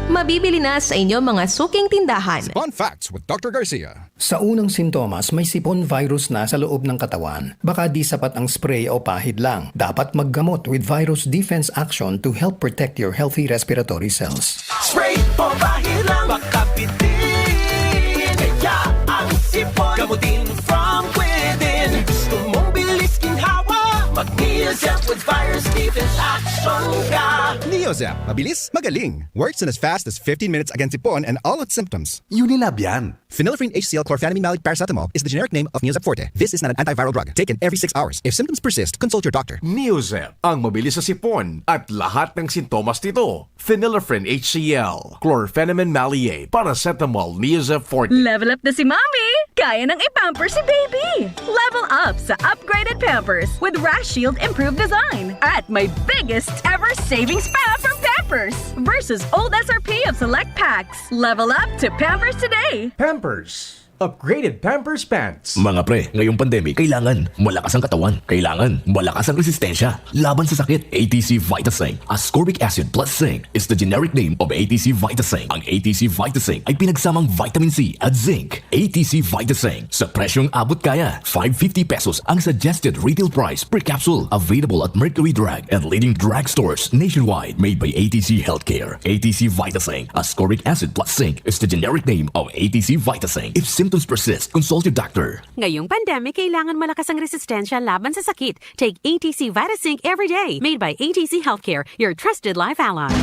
Mabibili na sa inyong mga suking tindahan. Fun Facts with Doctor Garcia. Sa unang sintomas, may sipon virus na sa loob ng katawan. Baka di sapat ang spray o pahid lang. Dapat maggamot with Virus Defense Action to help protect your healthy respiratory cells. Spray o pahid lang, makapit din. Kaya ang sipon, gamutin from within. Gusto mong bilis ginhawa, mag Zep with virus defense action ka. Neozep, mabilis, magaling. Works in as fast as fifteen minutes against sipon and all its symptoms. Unilab yan. Phenylephrine H C L chlorphenamine maleate paracetamol is the generic name of Neozep Forte. This is not an antiviral drug. Taken every six hours. If symptoms persist, consult your doctor. Neozep, ang mabilis sa sipon at lahat ng sintomas nito. Phenylephrine H C L, chlorphenamine maleate, paracetamol, Neozep Forte. Level up na si mommy! Kaya nang i-pamper si baby! Level up sa upgraded Pampers with Rash Shield improved design at my biggest ever savings pa from Pampers versus old S R P of select packs. Level up to Pampers today! Pampers. Upgraded Pampers Pants. Mga pre, ngayong pandemic, kailangan malakas ang katawan. Kailangan malakas ang resistensya laban sa sakit. A T C Vitasync, ascorbic acid plus zinc, is the generic name of A T C Vitasync. Ang A T C Vitasync ay pinagsamang vitamin C at zinc. A T C Vitasync, sa presyong abot kaya. Five fifty pesos ang suggested retail price per capsule. Available at Mercury Drug and leading drugstores nationwide. Made by A T C Healthcare. A T C Vitasync, ascorbic acid plus zinc, is the generic name of A T C Vitasync. If symptoms persist, consult your doctor. Ngayong pandemic, kailangan malakas ang resistensya laban sa sakit. Take A T C Vitasync every day. Made by A T C Healthcare, your trusted life ally.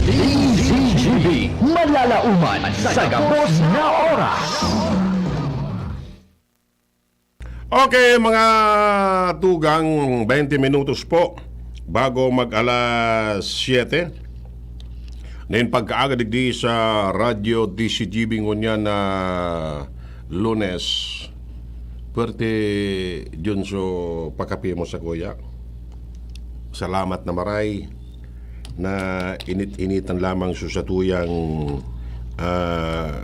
D Z G B, malalaoman sa gabos na oras. Okay, mga tugang, twenty minutos po bago mag alas siyete. Nin pagkaaga digdi sa Radyo D Z G B ngunyan na Lunes. Puwerte, Junso, pakape mo sa kuya. Salamat na maray na init-initan lamang sa satuyang, ah,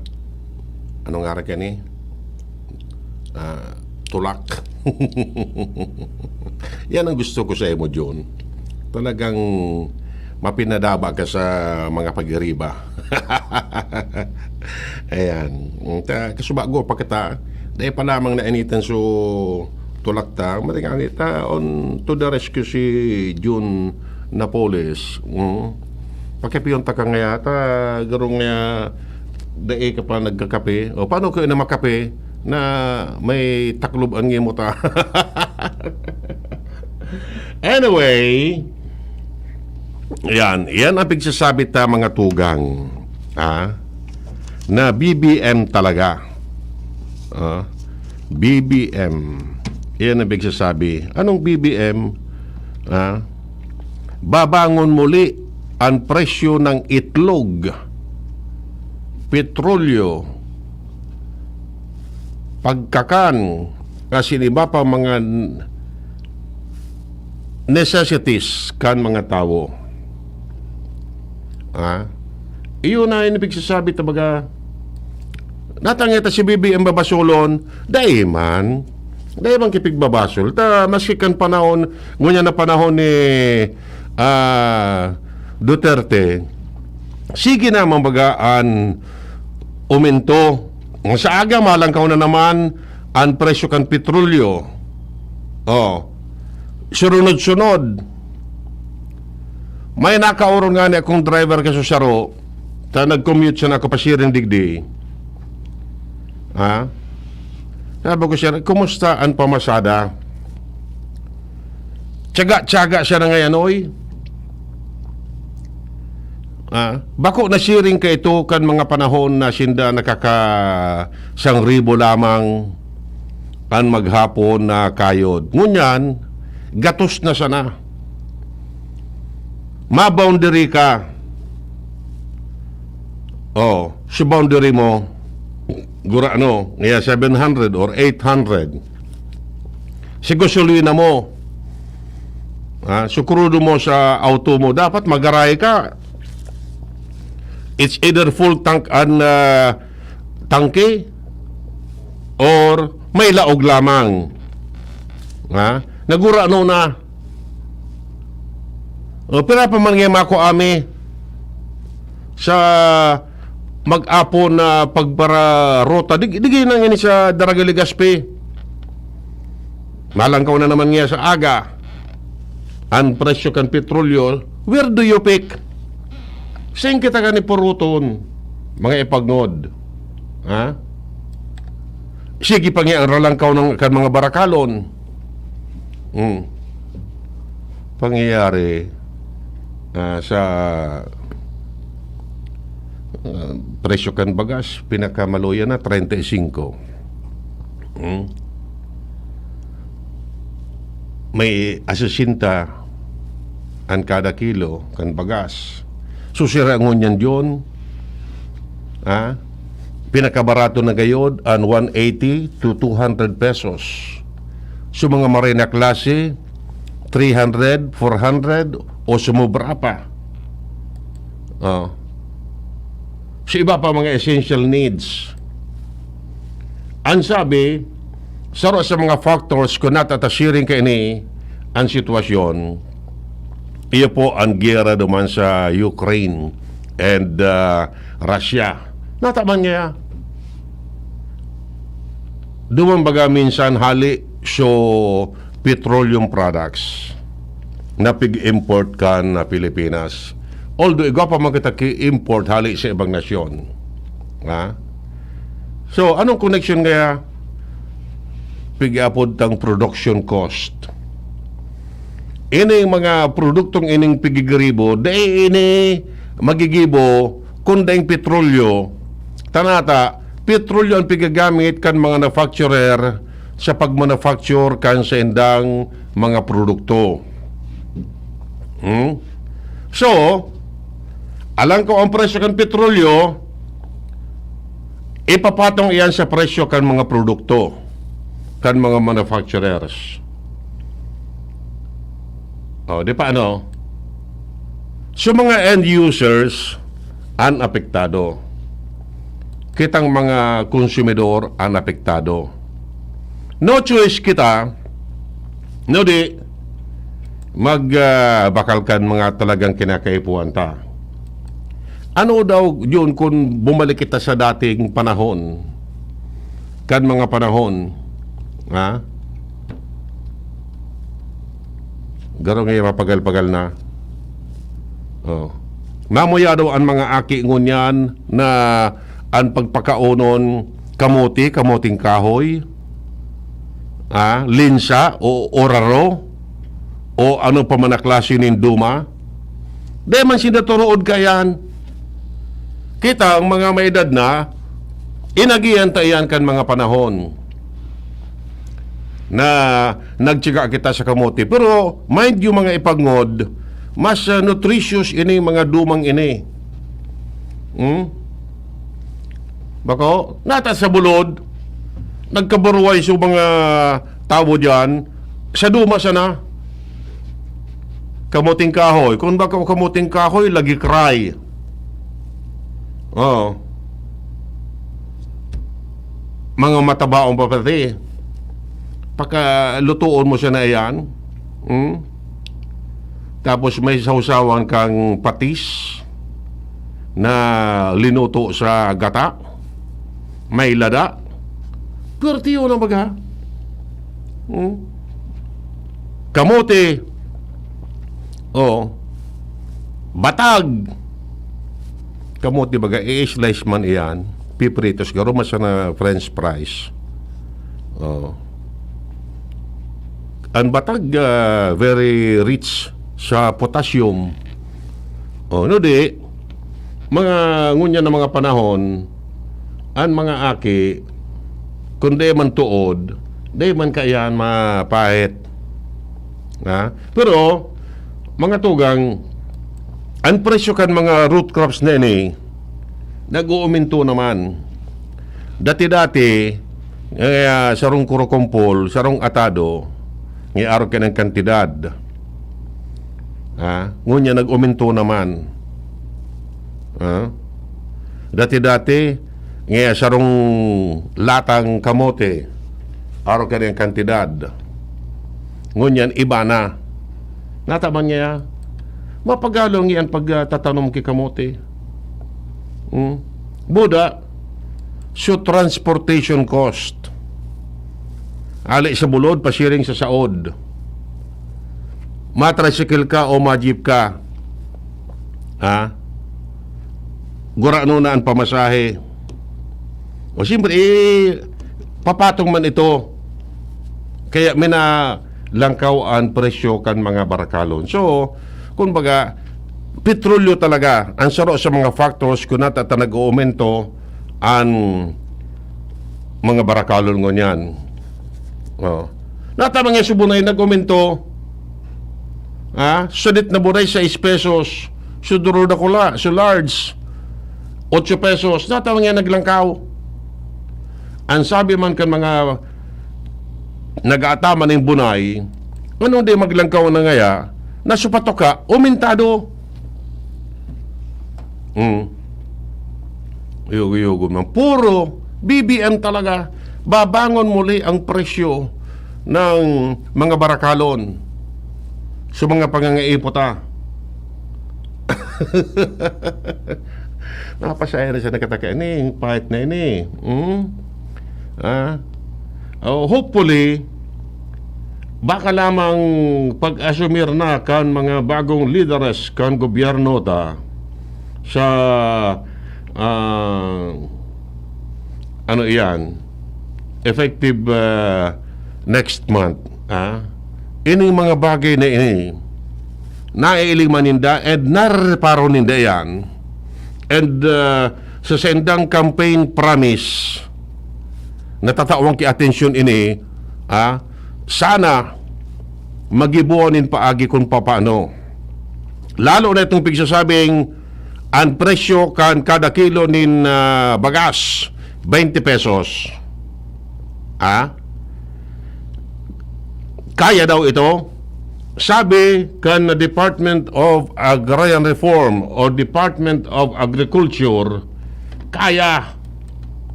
ano nga ra kani? Ah, tulak. Yan ang gusto ko sa imo, Jun. Talagang mapinadaba ka sa mga pag-iriba. Ayan. Ta, kasubago pa kita, dahil pa lamang nainitan so tulak ta, maring ta, on to the rescue si Jun Napoles. Mm. Pakipiyon ta ka ngaya ta, garo ngaya, dai ka pa nagkakape. O, paano kayo na makape na may taklob an ngimo ta? Anyway, yan. Yan ang pigsasabi ta, mga tugang. Ha? Na B B M talaga. Ah, B B M. Yan ang pigsasabi. Anong B B M? Ah, babangon muli ang presyo ng itlog, petrolyo, pagkakan, asin iba pa mga n-, necessities kan mga tawo. Ah, iyon na yung pigsasabi, tabaga, natangita si B B M babasolon, dai man. Dai man kipigbabasol. Ta, maski kan panahon, ngunyan na panahon ni, ah, Duterte, sige na, mambaga an umento. Sa aga, malangkaw na naman an presyo kan petrolyo. Oh, surunod-sunod. May nakaoron nga ni akong driver ka sa saro, ta nag-commute siya na ako pasiring digdi. Ha? Sabi ko siya, "Kumusta ang pamasada?" Tiyaga-tiyaga siya na ngayon, oy. Ah, bako na siring ka ito kan mga panahon na sinda nakaka sangribo lamang an maghapon na kayod. Ngunyan, gatos na sana. Ma-boundary ka. Oh, si boundary mo, gura ano, ngaya seven hundred or eight hundred. Si gasolina mo, ah, si krudo mo sa auto mo, dapat magaray ka. It's either full tank an, ah, tangke or may laog lamang. Ha? Nagurano na. O, pira pa man nga mako ami sa mag-apon na pagpararuta. Dig-, digay na ngani sa Daraga Legazpi. Malangkaw na naman nga sa aga. Ang presyo kan petrolyo, where do you pick? Saan kita ka ni puruton, mga ipagnod? Ha? Sige pa nga ang ralangkaw ng, kan mga barakalon. Hmm. pangyayari, ah, sa, ah, presyo kan bagas, pinakamaluya na, treinta y cinco. Hmm? May asesenta an kada kilo kan bagas. So, sira ngunyan diyon, ah, pinakabarato na gayod an one eighty to two hundred pesos. So, mga marina klase, three hundred, four hundred, o sumobra pa. Oh. Sa iba pa mga essential needs. An sabi, saro sa mga factors kung natatasiring kaini an sitwasyon, iyo po an giyera duman sa Ukraine and, ah, Russia. Nataman niya. Duman baga minsan hali so petroleum products na pig-import kan na Pilipinas. Although, igwa pa man kita ki-import hali sa ibang nasyon. Ha? So, anong connection kaya pig-apod tang production cost? Ining mga produktong ining pigigiribo, dai ini magigibo kun daing petrolyo. Tanata, petrolyo ang pigagamit kan mga manufacturer sa pagmanufacture kan saindang mga produkto. Hmm? So, alang ko ang presyo kan petrolyo, ipapatong iyan sa presyo kan mga produkto, kan mga manufacturers. O, di pa ano? So, mga end users an apektado. Kitang mga konsumidor an apektado. No choice kita, no di, mag, ah, bakal kan mga talagang kinakaipuhan ta. Ano daw yun kung bumalik kita sa dating panahon? Kan mga panahon, ha? Garo nga mapagal-pagal na. Oh. Mamuya daw an mga aki ngunyan na an pagpakaonon kamote, kamoteng kahoy, ah, linsa o oraro, o ano pa man na klase nin duma. Dai man sinda turuod kaiyan. Kita, ang mga may edad na, inagihan ta iyan kan mga panahon na nagtiyaga kita sa kamote. Pero, mind you, mga ipagngod, mas, ah, nutritious ini, mga dumang ini. Hmm? Bako, nata sa bulod, nagkaburuway sa mga tawo diyan, sa duma sana. Kamuting kahoy. Kung bako kamuting kahoy, lagi cry. Oo. Mga matabaon pa pati. Pakalutuon mo siya na iyan. Hmm? Tapos may sawsawan kang patis na linuto sa gata. May lada. Pertiyo na baga. Hmm? Kamote. Oh. Batag. Kamote baga, i-slice man iyan. Pipritos, garo man sana french fries. Oh. Ang batag, ah, very rich sa potassium. Oh, no di, mga ngunyan na mga panahon, ang mga aki, kung di man tuod, di man kaiyan mapahit. Ha? Pero, mga tugang, ang presyo kan mga root crops na ini, nag-uuminto naman. Dati-dati, eh, sarong kurokompol, sarong atado, may arog ka ng kantidad. Ha? Ngunyan, nag-uminto naman. Ha? Dati-dati, nga sarong latang kamote, arog ka ng kantidad. Ngunyan, iba na. Nataman niya, mapagalong yan pag, ah, tatanom ki kamote. Hmm? Buda, so transportation cost. Ali sa bulod, pasiring sa saod. Matricycle ka o ma-jeep ka. Ha? Gurano na ang pamasahe. O siyempre, eh, papatong man ito. Kaya may na, langkaw an presyo kan mga barakalon. So, kumbaga, petrolyo talaga ang saro sa mga factors kung nata ta nag-oomento an mga barakalon ngunyan. Oh. Nata mga subunay nag-oomento, ah, sadit na bunay, sais pesos. Suduro dakula, so large, otso pesos. Nata mga naglangkaw. Ang sabi man kan mga nag-aataman ning bunay, ano di maglangkaw na ngaya, na sa patoka, umintado. Hmm. Yugo-yugo man. Puro B B M talaga. Babangon muli ang presyo ng mga barakalon sa mga pangangaipo ta. Napasaya na siya nakataka ini, pahit na ini. Hmm? Ah? Oh, hopefully, baka lamang pag-asumir na kan mga bagong lideres kan gobyerno ta sa, ah, ano iyan, effective, ah, next month, ah, ining mga bagay na ini, naiiling man ninda and narereparo ninda iyan. And, ah, sa saindang campaign promise, natatawan ki atensyon ini, ah, sana magibo nin paagi kung papaano. Lalo na itong pigsasabing, ang presyo kan kada kilo nin, ah, bagas, twenty pesos. Ah? Kaya daw ito? Sabi kan Department of Agrarian Reform o Department of Agriculture, kaya.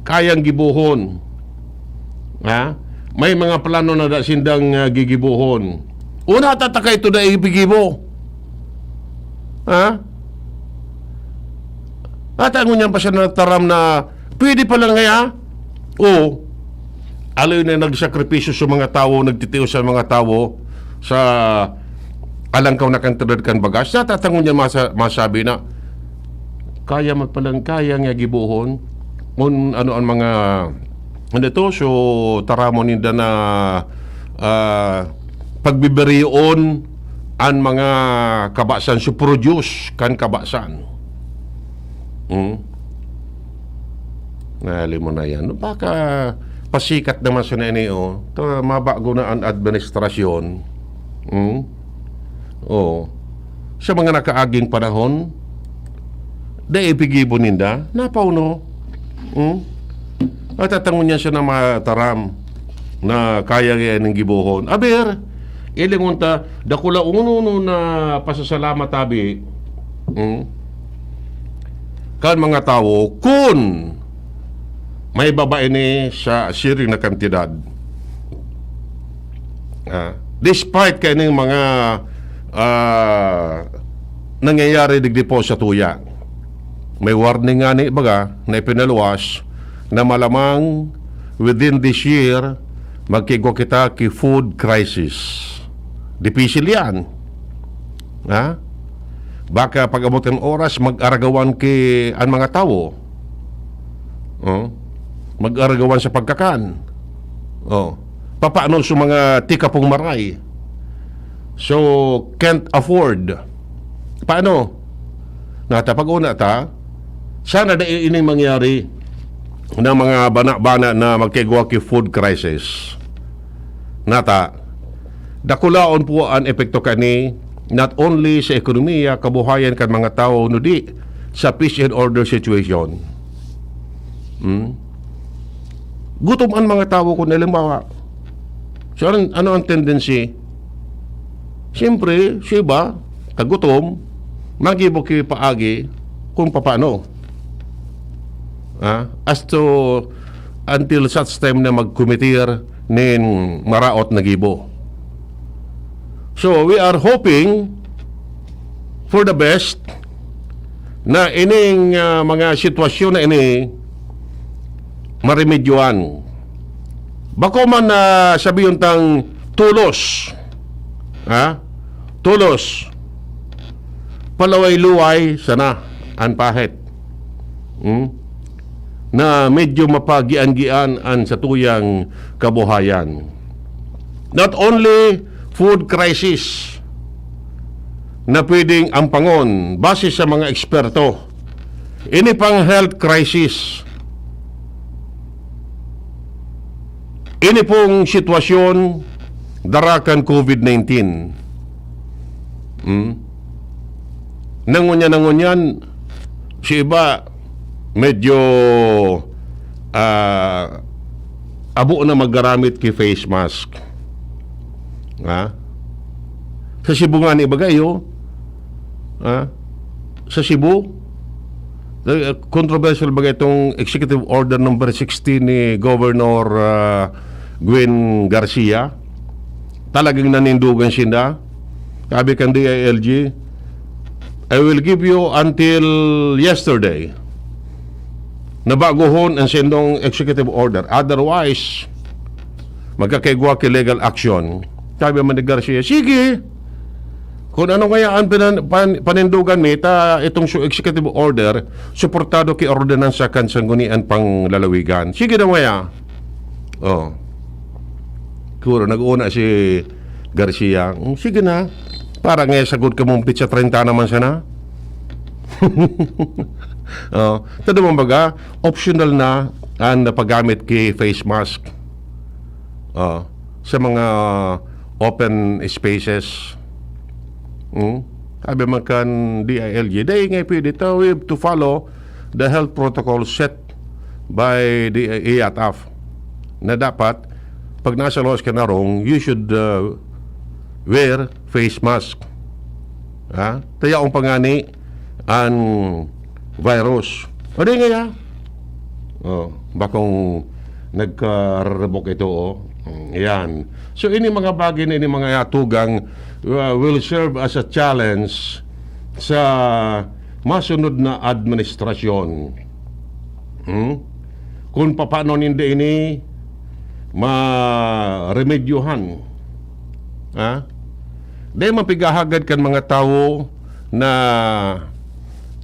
Kayang gibohon. Ha? May mga plano na da sindang, ah, gigibohon. Una, tataka ito na ipigibo. Ha? At ang ngunyan pa siya nataram na pwede pa lang kaya? Oo. Aloy na nagsakripisyo sa mga tawo, nagtitios sa mga tawo sa alangkaw na kantidad kan bagas. Natatangon niya masa-, masabi na, kaya magpalang, kaya nga gibohon. Kung ano ang mga, ano to, so, taramon ninda na, ah, pagbibirion an mga kabasan, so, produce kan kabasan. Hmm? Nali mo na yan. Baka pasikat naman sa nini, oh. To, mabago na ang administrasyon. Hmm? Oh. Sa mga nakaaging panahon, dai ipigibo ninda, napauno. Hmm? At tatangon niya siya na mataram na kaya niya ning gibohon. Aber, ilingon ta, dakula uno na pasasalamat tabi. Hmm? Kan mga tawo, kun may baba ini sa siring na kantidad. Ah, despite kaining mga, ah, nangyayari digdi po sa tuya, may warning nga ni baga na ipinaluwas na malamang within this year, magkigwa kita ki food crisis. Dipisil yan. Ha? Baka pag-abot kan oras, mag-aragawan ki an mga tawo. Oh? Mag-aragawan sa pagkakan. Oh. Papaano sa mga tikapong maray? So, can't afford. Paano? Nata, pag-una ta, sana dai ining mangyari ng mga bana-bana na magkaigwa ki food crisis. Nata, dakulaon po an epekto kani, not only sa ekonomiya, kabuhayan kan mga tawo, nudi sa peace and order situation. Hmm? Gutom an mga tawo, kung halimbawa. So, ano, ano ang tendency? Siyempre, sa iba, kagutom, magibo ki paagi kung papaano. Ah, as to, until such time na magkumitir nin maraot na gibo. So, we are hoping for the best na ining, ah, mga sitwasyon na ini maremedyoan. Bako man na sabihon tang tolos, ha? Tolos. Palaway-luway sana an pahit. Hmm? Na medyo mapagian-gian an satuyang kabuhayan. Not only food crisis na pwedeng ampangon base sa mga eksperto, ini pang health crisis. Ini pong sitwasyon dara kan COVID nineteen. Hmm? Nangunyan-nangunyan, si iba medyo, ah, abo na maggaramit ki face mask. Ha? Sa Cebu nga ni baga iyo, ha? Sa Cebu, eh, controversial baga itong Executive Order number sixteen ni Governor, ah, Gwen Garcia. Talagang nanindugan sinda. Sabi kan D I L G, "I will give you until yesterday na baguhon ang sindong executive order. Otherwise, magkakaigwa ki legal action." Sabi man ni Garcia, "Sige, kung ano ngaya ang pinan-, pan-, panindugan mi, ta itong su-, executive order, suportado ki ordinansa kan Sanggunian Panglalawigan. Sige daw ngaya." Oh. Siguro nag-una si Garcia, "Mm, sige na. Para nga sagod ka mong pitsa treinta naman sana." Oh, tado mo baga, optional na ang paggamit ki face mask. Oh, sa mga open spaces. Hmm? Sabi man kan D I L G, "Dai nga pwede to, we have to follow the health protocol set by the I A T F." Na dapat, pag nasa lawas ka na rong, you should, uh, wear face mask. Ha? Tayaon pa ngani ang virus. O di ngaya? Oh, bakong nagkararabok ito, oh. Mm, yan. So, ini mga bagay na ini mga yatugang, uh, will serve as a challenge sa masunod na administrasyon. Hmm? Kung papaano ninda ini maremedyohan. Ha? Dai man pigahagad kan mga tawo na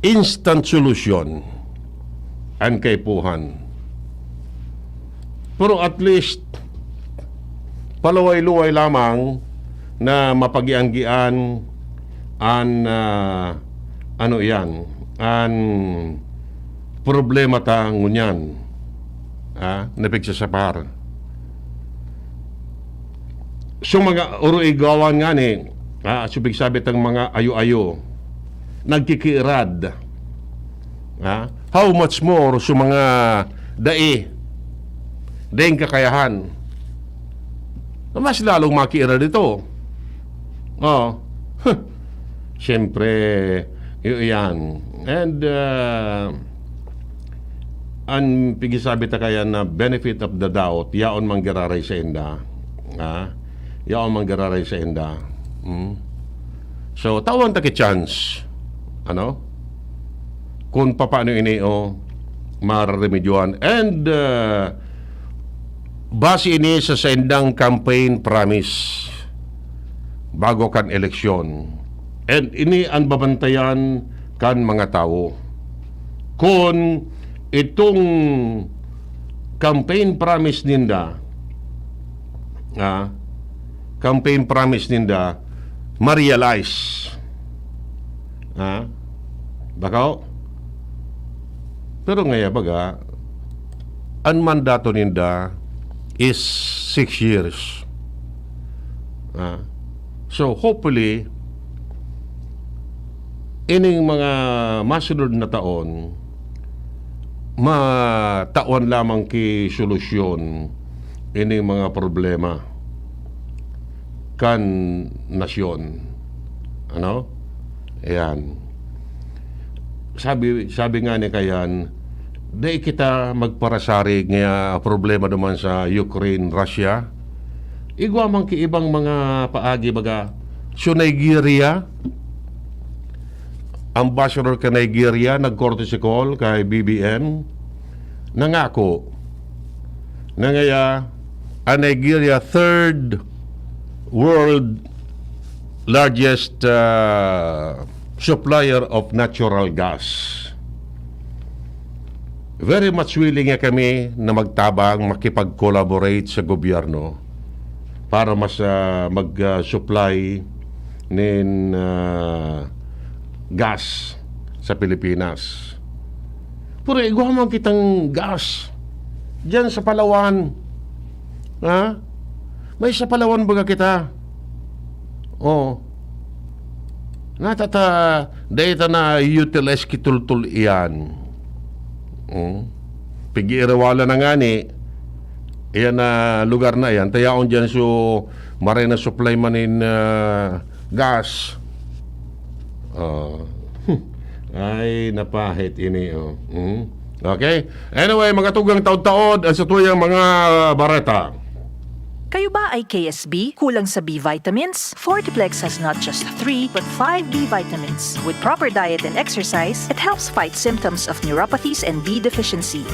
instant solution an kaipuhan. Pero at least, paluway-luway lamang na mapagian-gian an, ah, ano iyan, an problema ta ngunyan, ah, na pigsasapar. So, mga uroigawan ngani, ah, so, pigsabit ang mga ayo-ayo, nagkikiirad. Ah, how much more sa mga dai, daing kakayahan? Mas lalong makiirad ito. Oh. Siyempre, y-, yan. And, ah, an pigisabi ta kaya na benefit of the doubt, yaon man giraray sainda. Ha? Yaon man giraray sainda. Hmm? So, tawan ta ki chance. Ano? Kung papaano ini, oh, mararemedyohan. And, ah, base ini sa saindang campaign promise bago kan eleksyon. And ini an babantayan kan mga tawo. Kun itong campaign promise ninda, ah, campaign promise ninda, ma-realize. Ah, baka, pero ngaya baga, an mandato ninda is six years. Ah, so, hopefully, ining mga masunod na taon, matawan lamang ki solusyon ining mga problema kan nasyon. Ano? Ayan. Sabi, sabi nga ni Kayan, "Dai kita magparasarig nga problema duman sa Ukraine, Russia. Igwa man ki ibang mga paagi, baga, so Nigeria, ambassador ka Nigeria, nag-courtesy call kay B B M, nangako na ngaya, ang Nigeria, third world largest, ah, supplier of natural gas. Very much willing nga kami na magtabang, makipag-collaborate sa gobyerno para mas, ah, mag, ah, supply nin, ah, gas sa Pilipinas. Pero igwa man kitang gas diyan sa Palawan. Ha? May sa Palawan baga kita? Oo. Natata, dahil ta na utilize kitultul iyan. Mm. Pig-iirawala na ngani, iyan na lugar na iyan. Tayaon dyan so, maray na supply man in, ah, gas. Ah. Ay, napahit ini, oh. Mm. Okay? Anyway, mga tugang taod-taod, ang sa tuyang mga bareta. Kayo ba ay K S B? Kulang sa B vitamins? Fortiplex has not just three, but five B vitamins. With proper diet and exercise, it helps fight symptoms of neuropathies and B deficiency.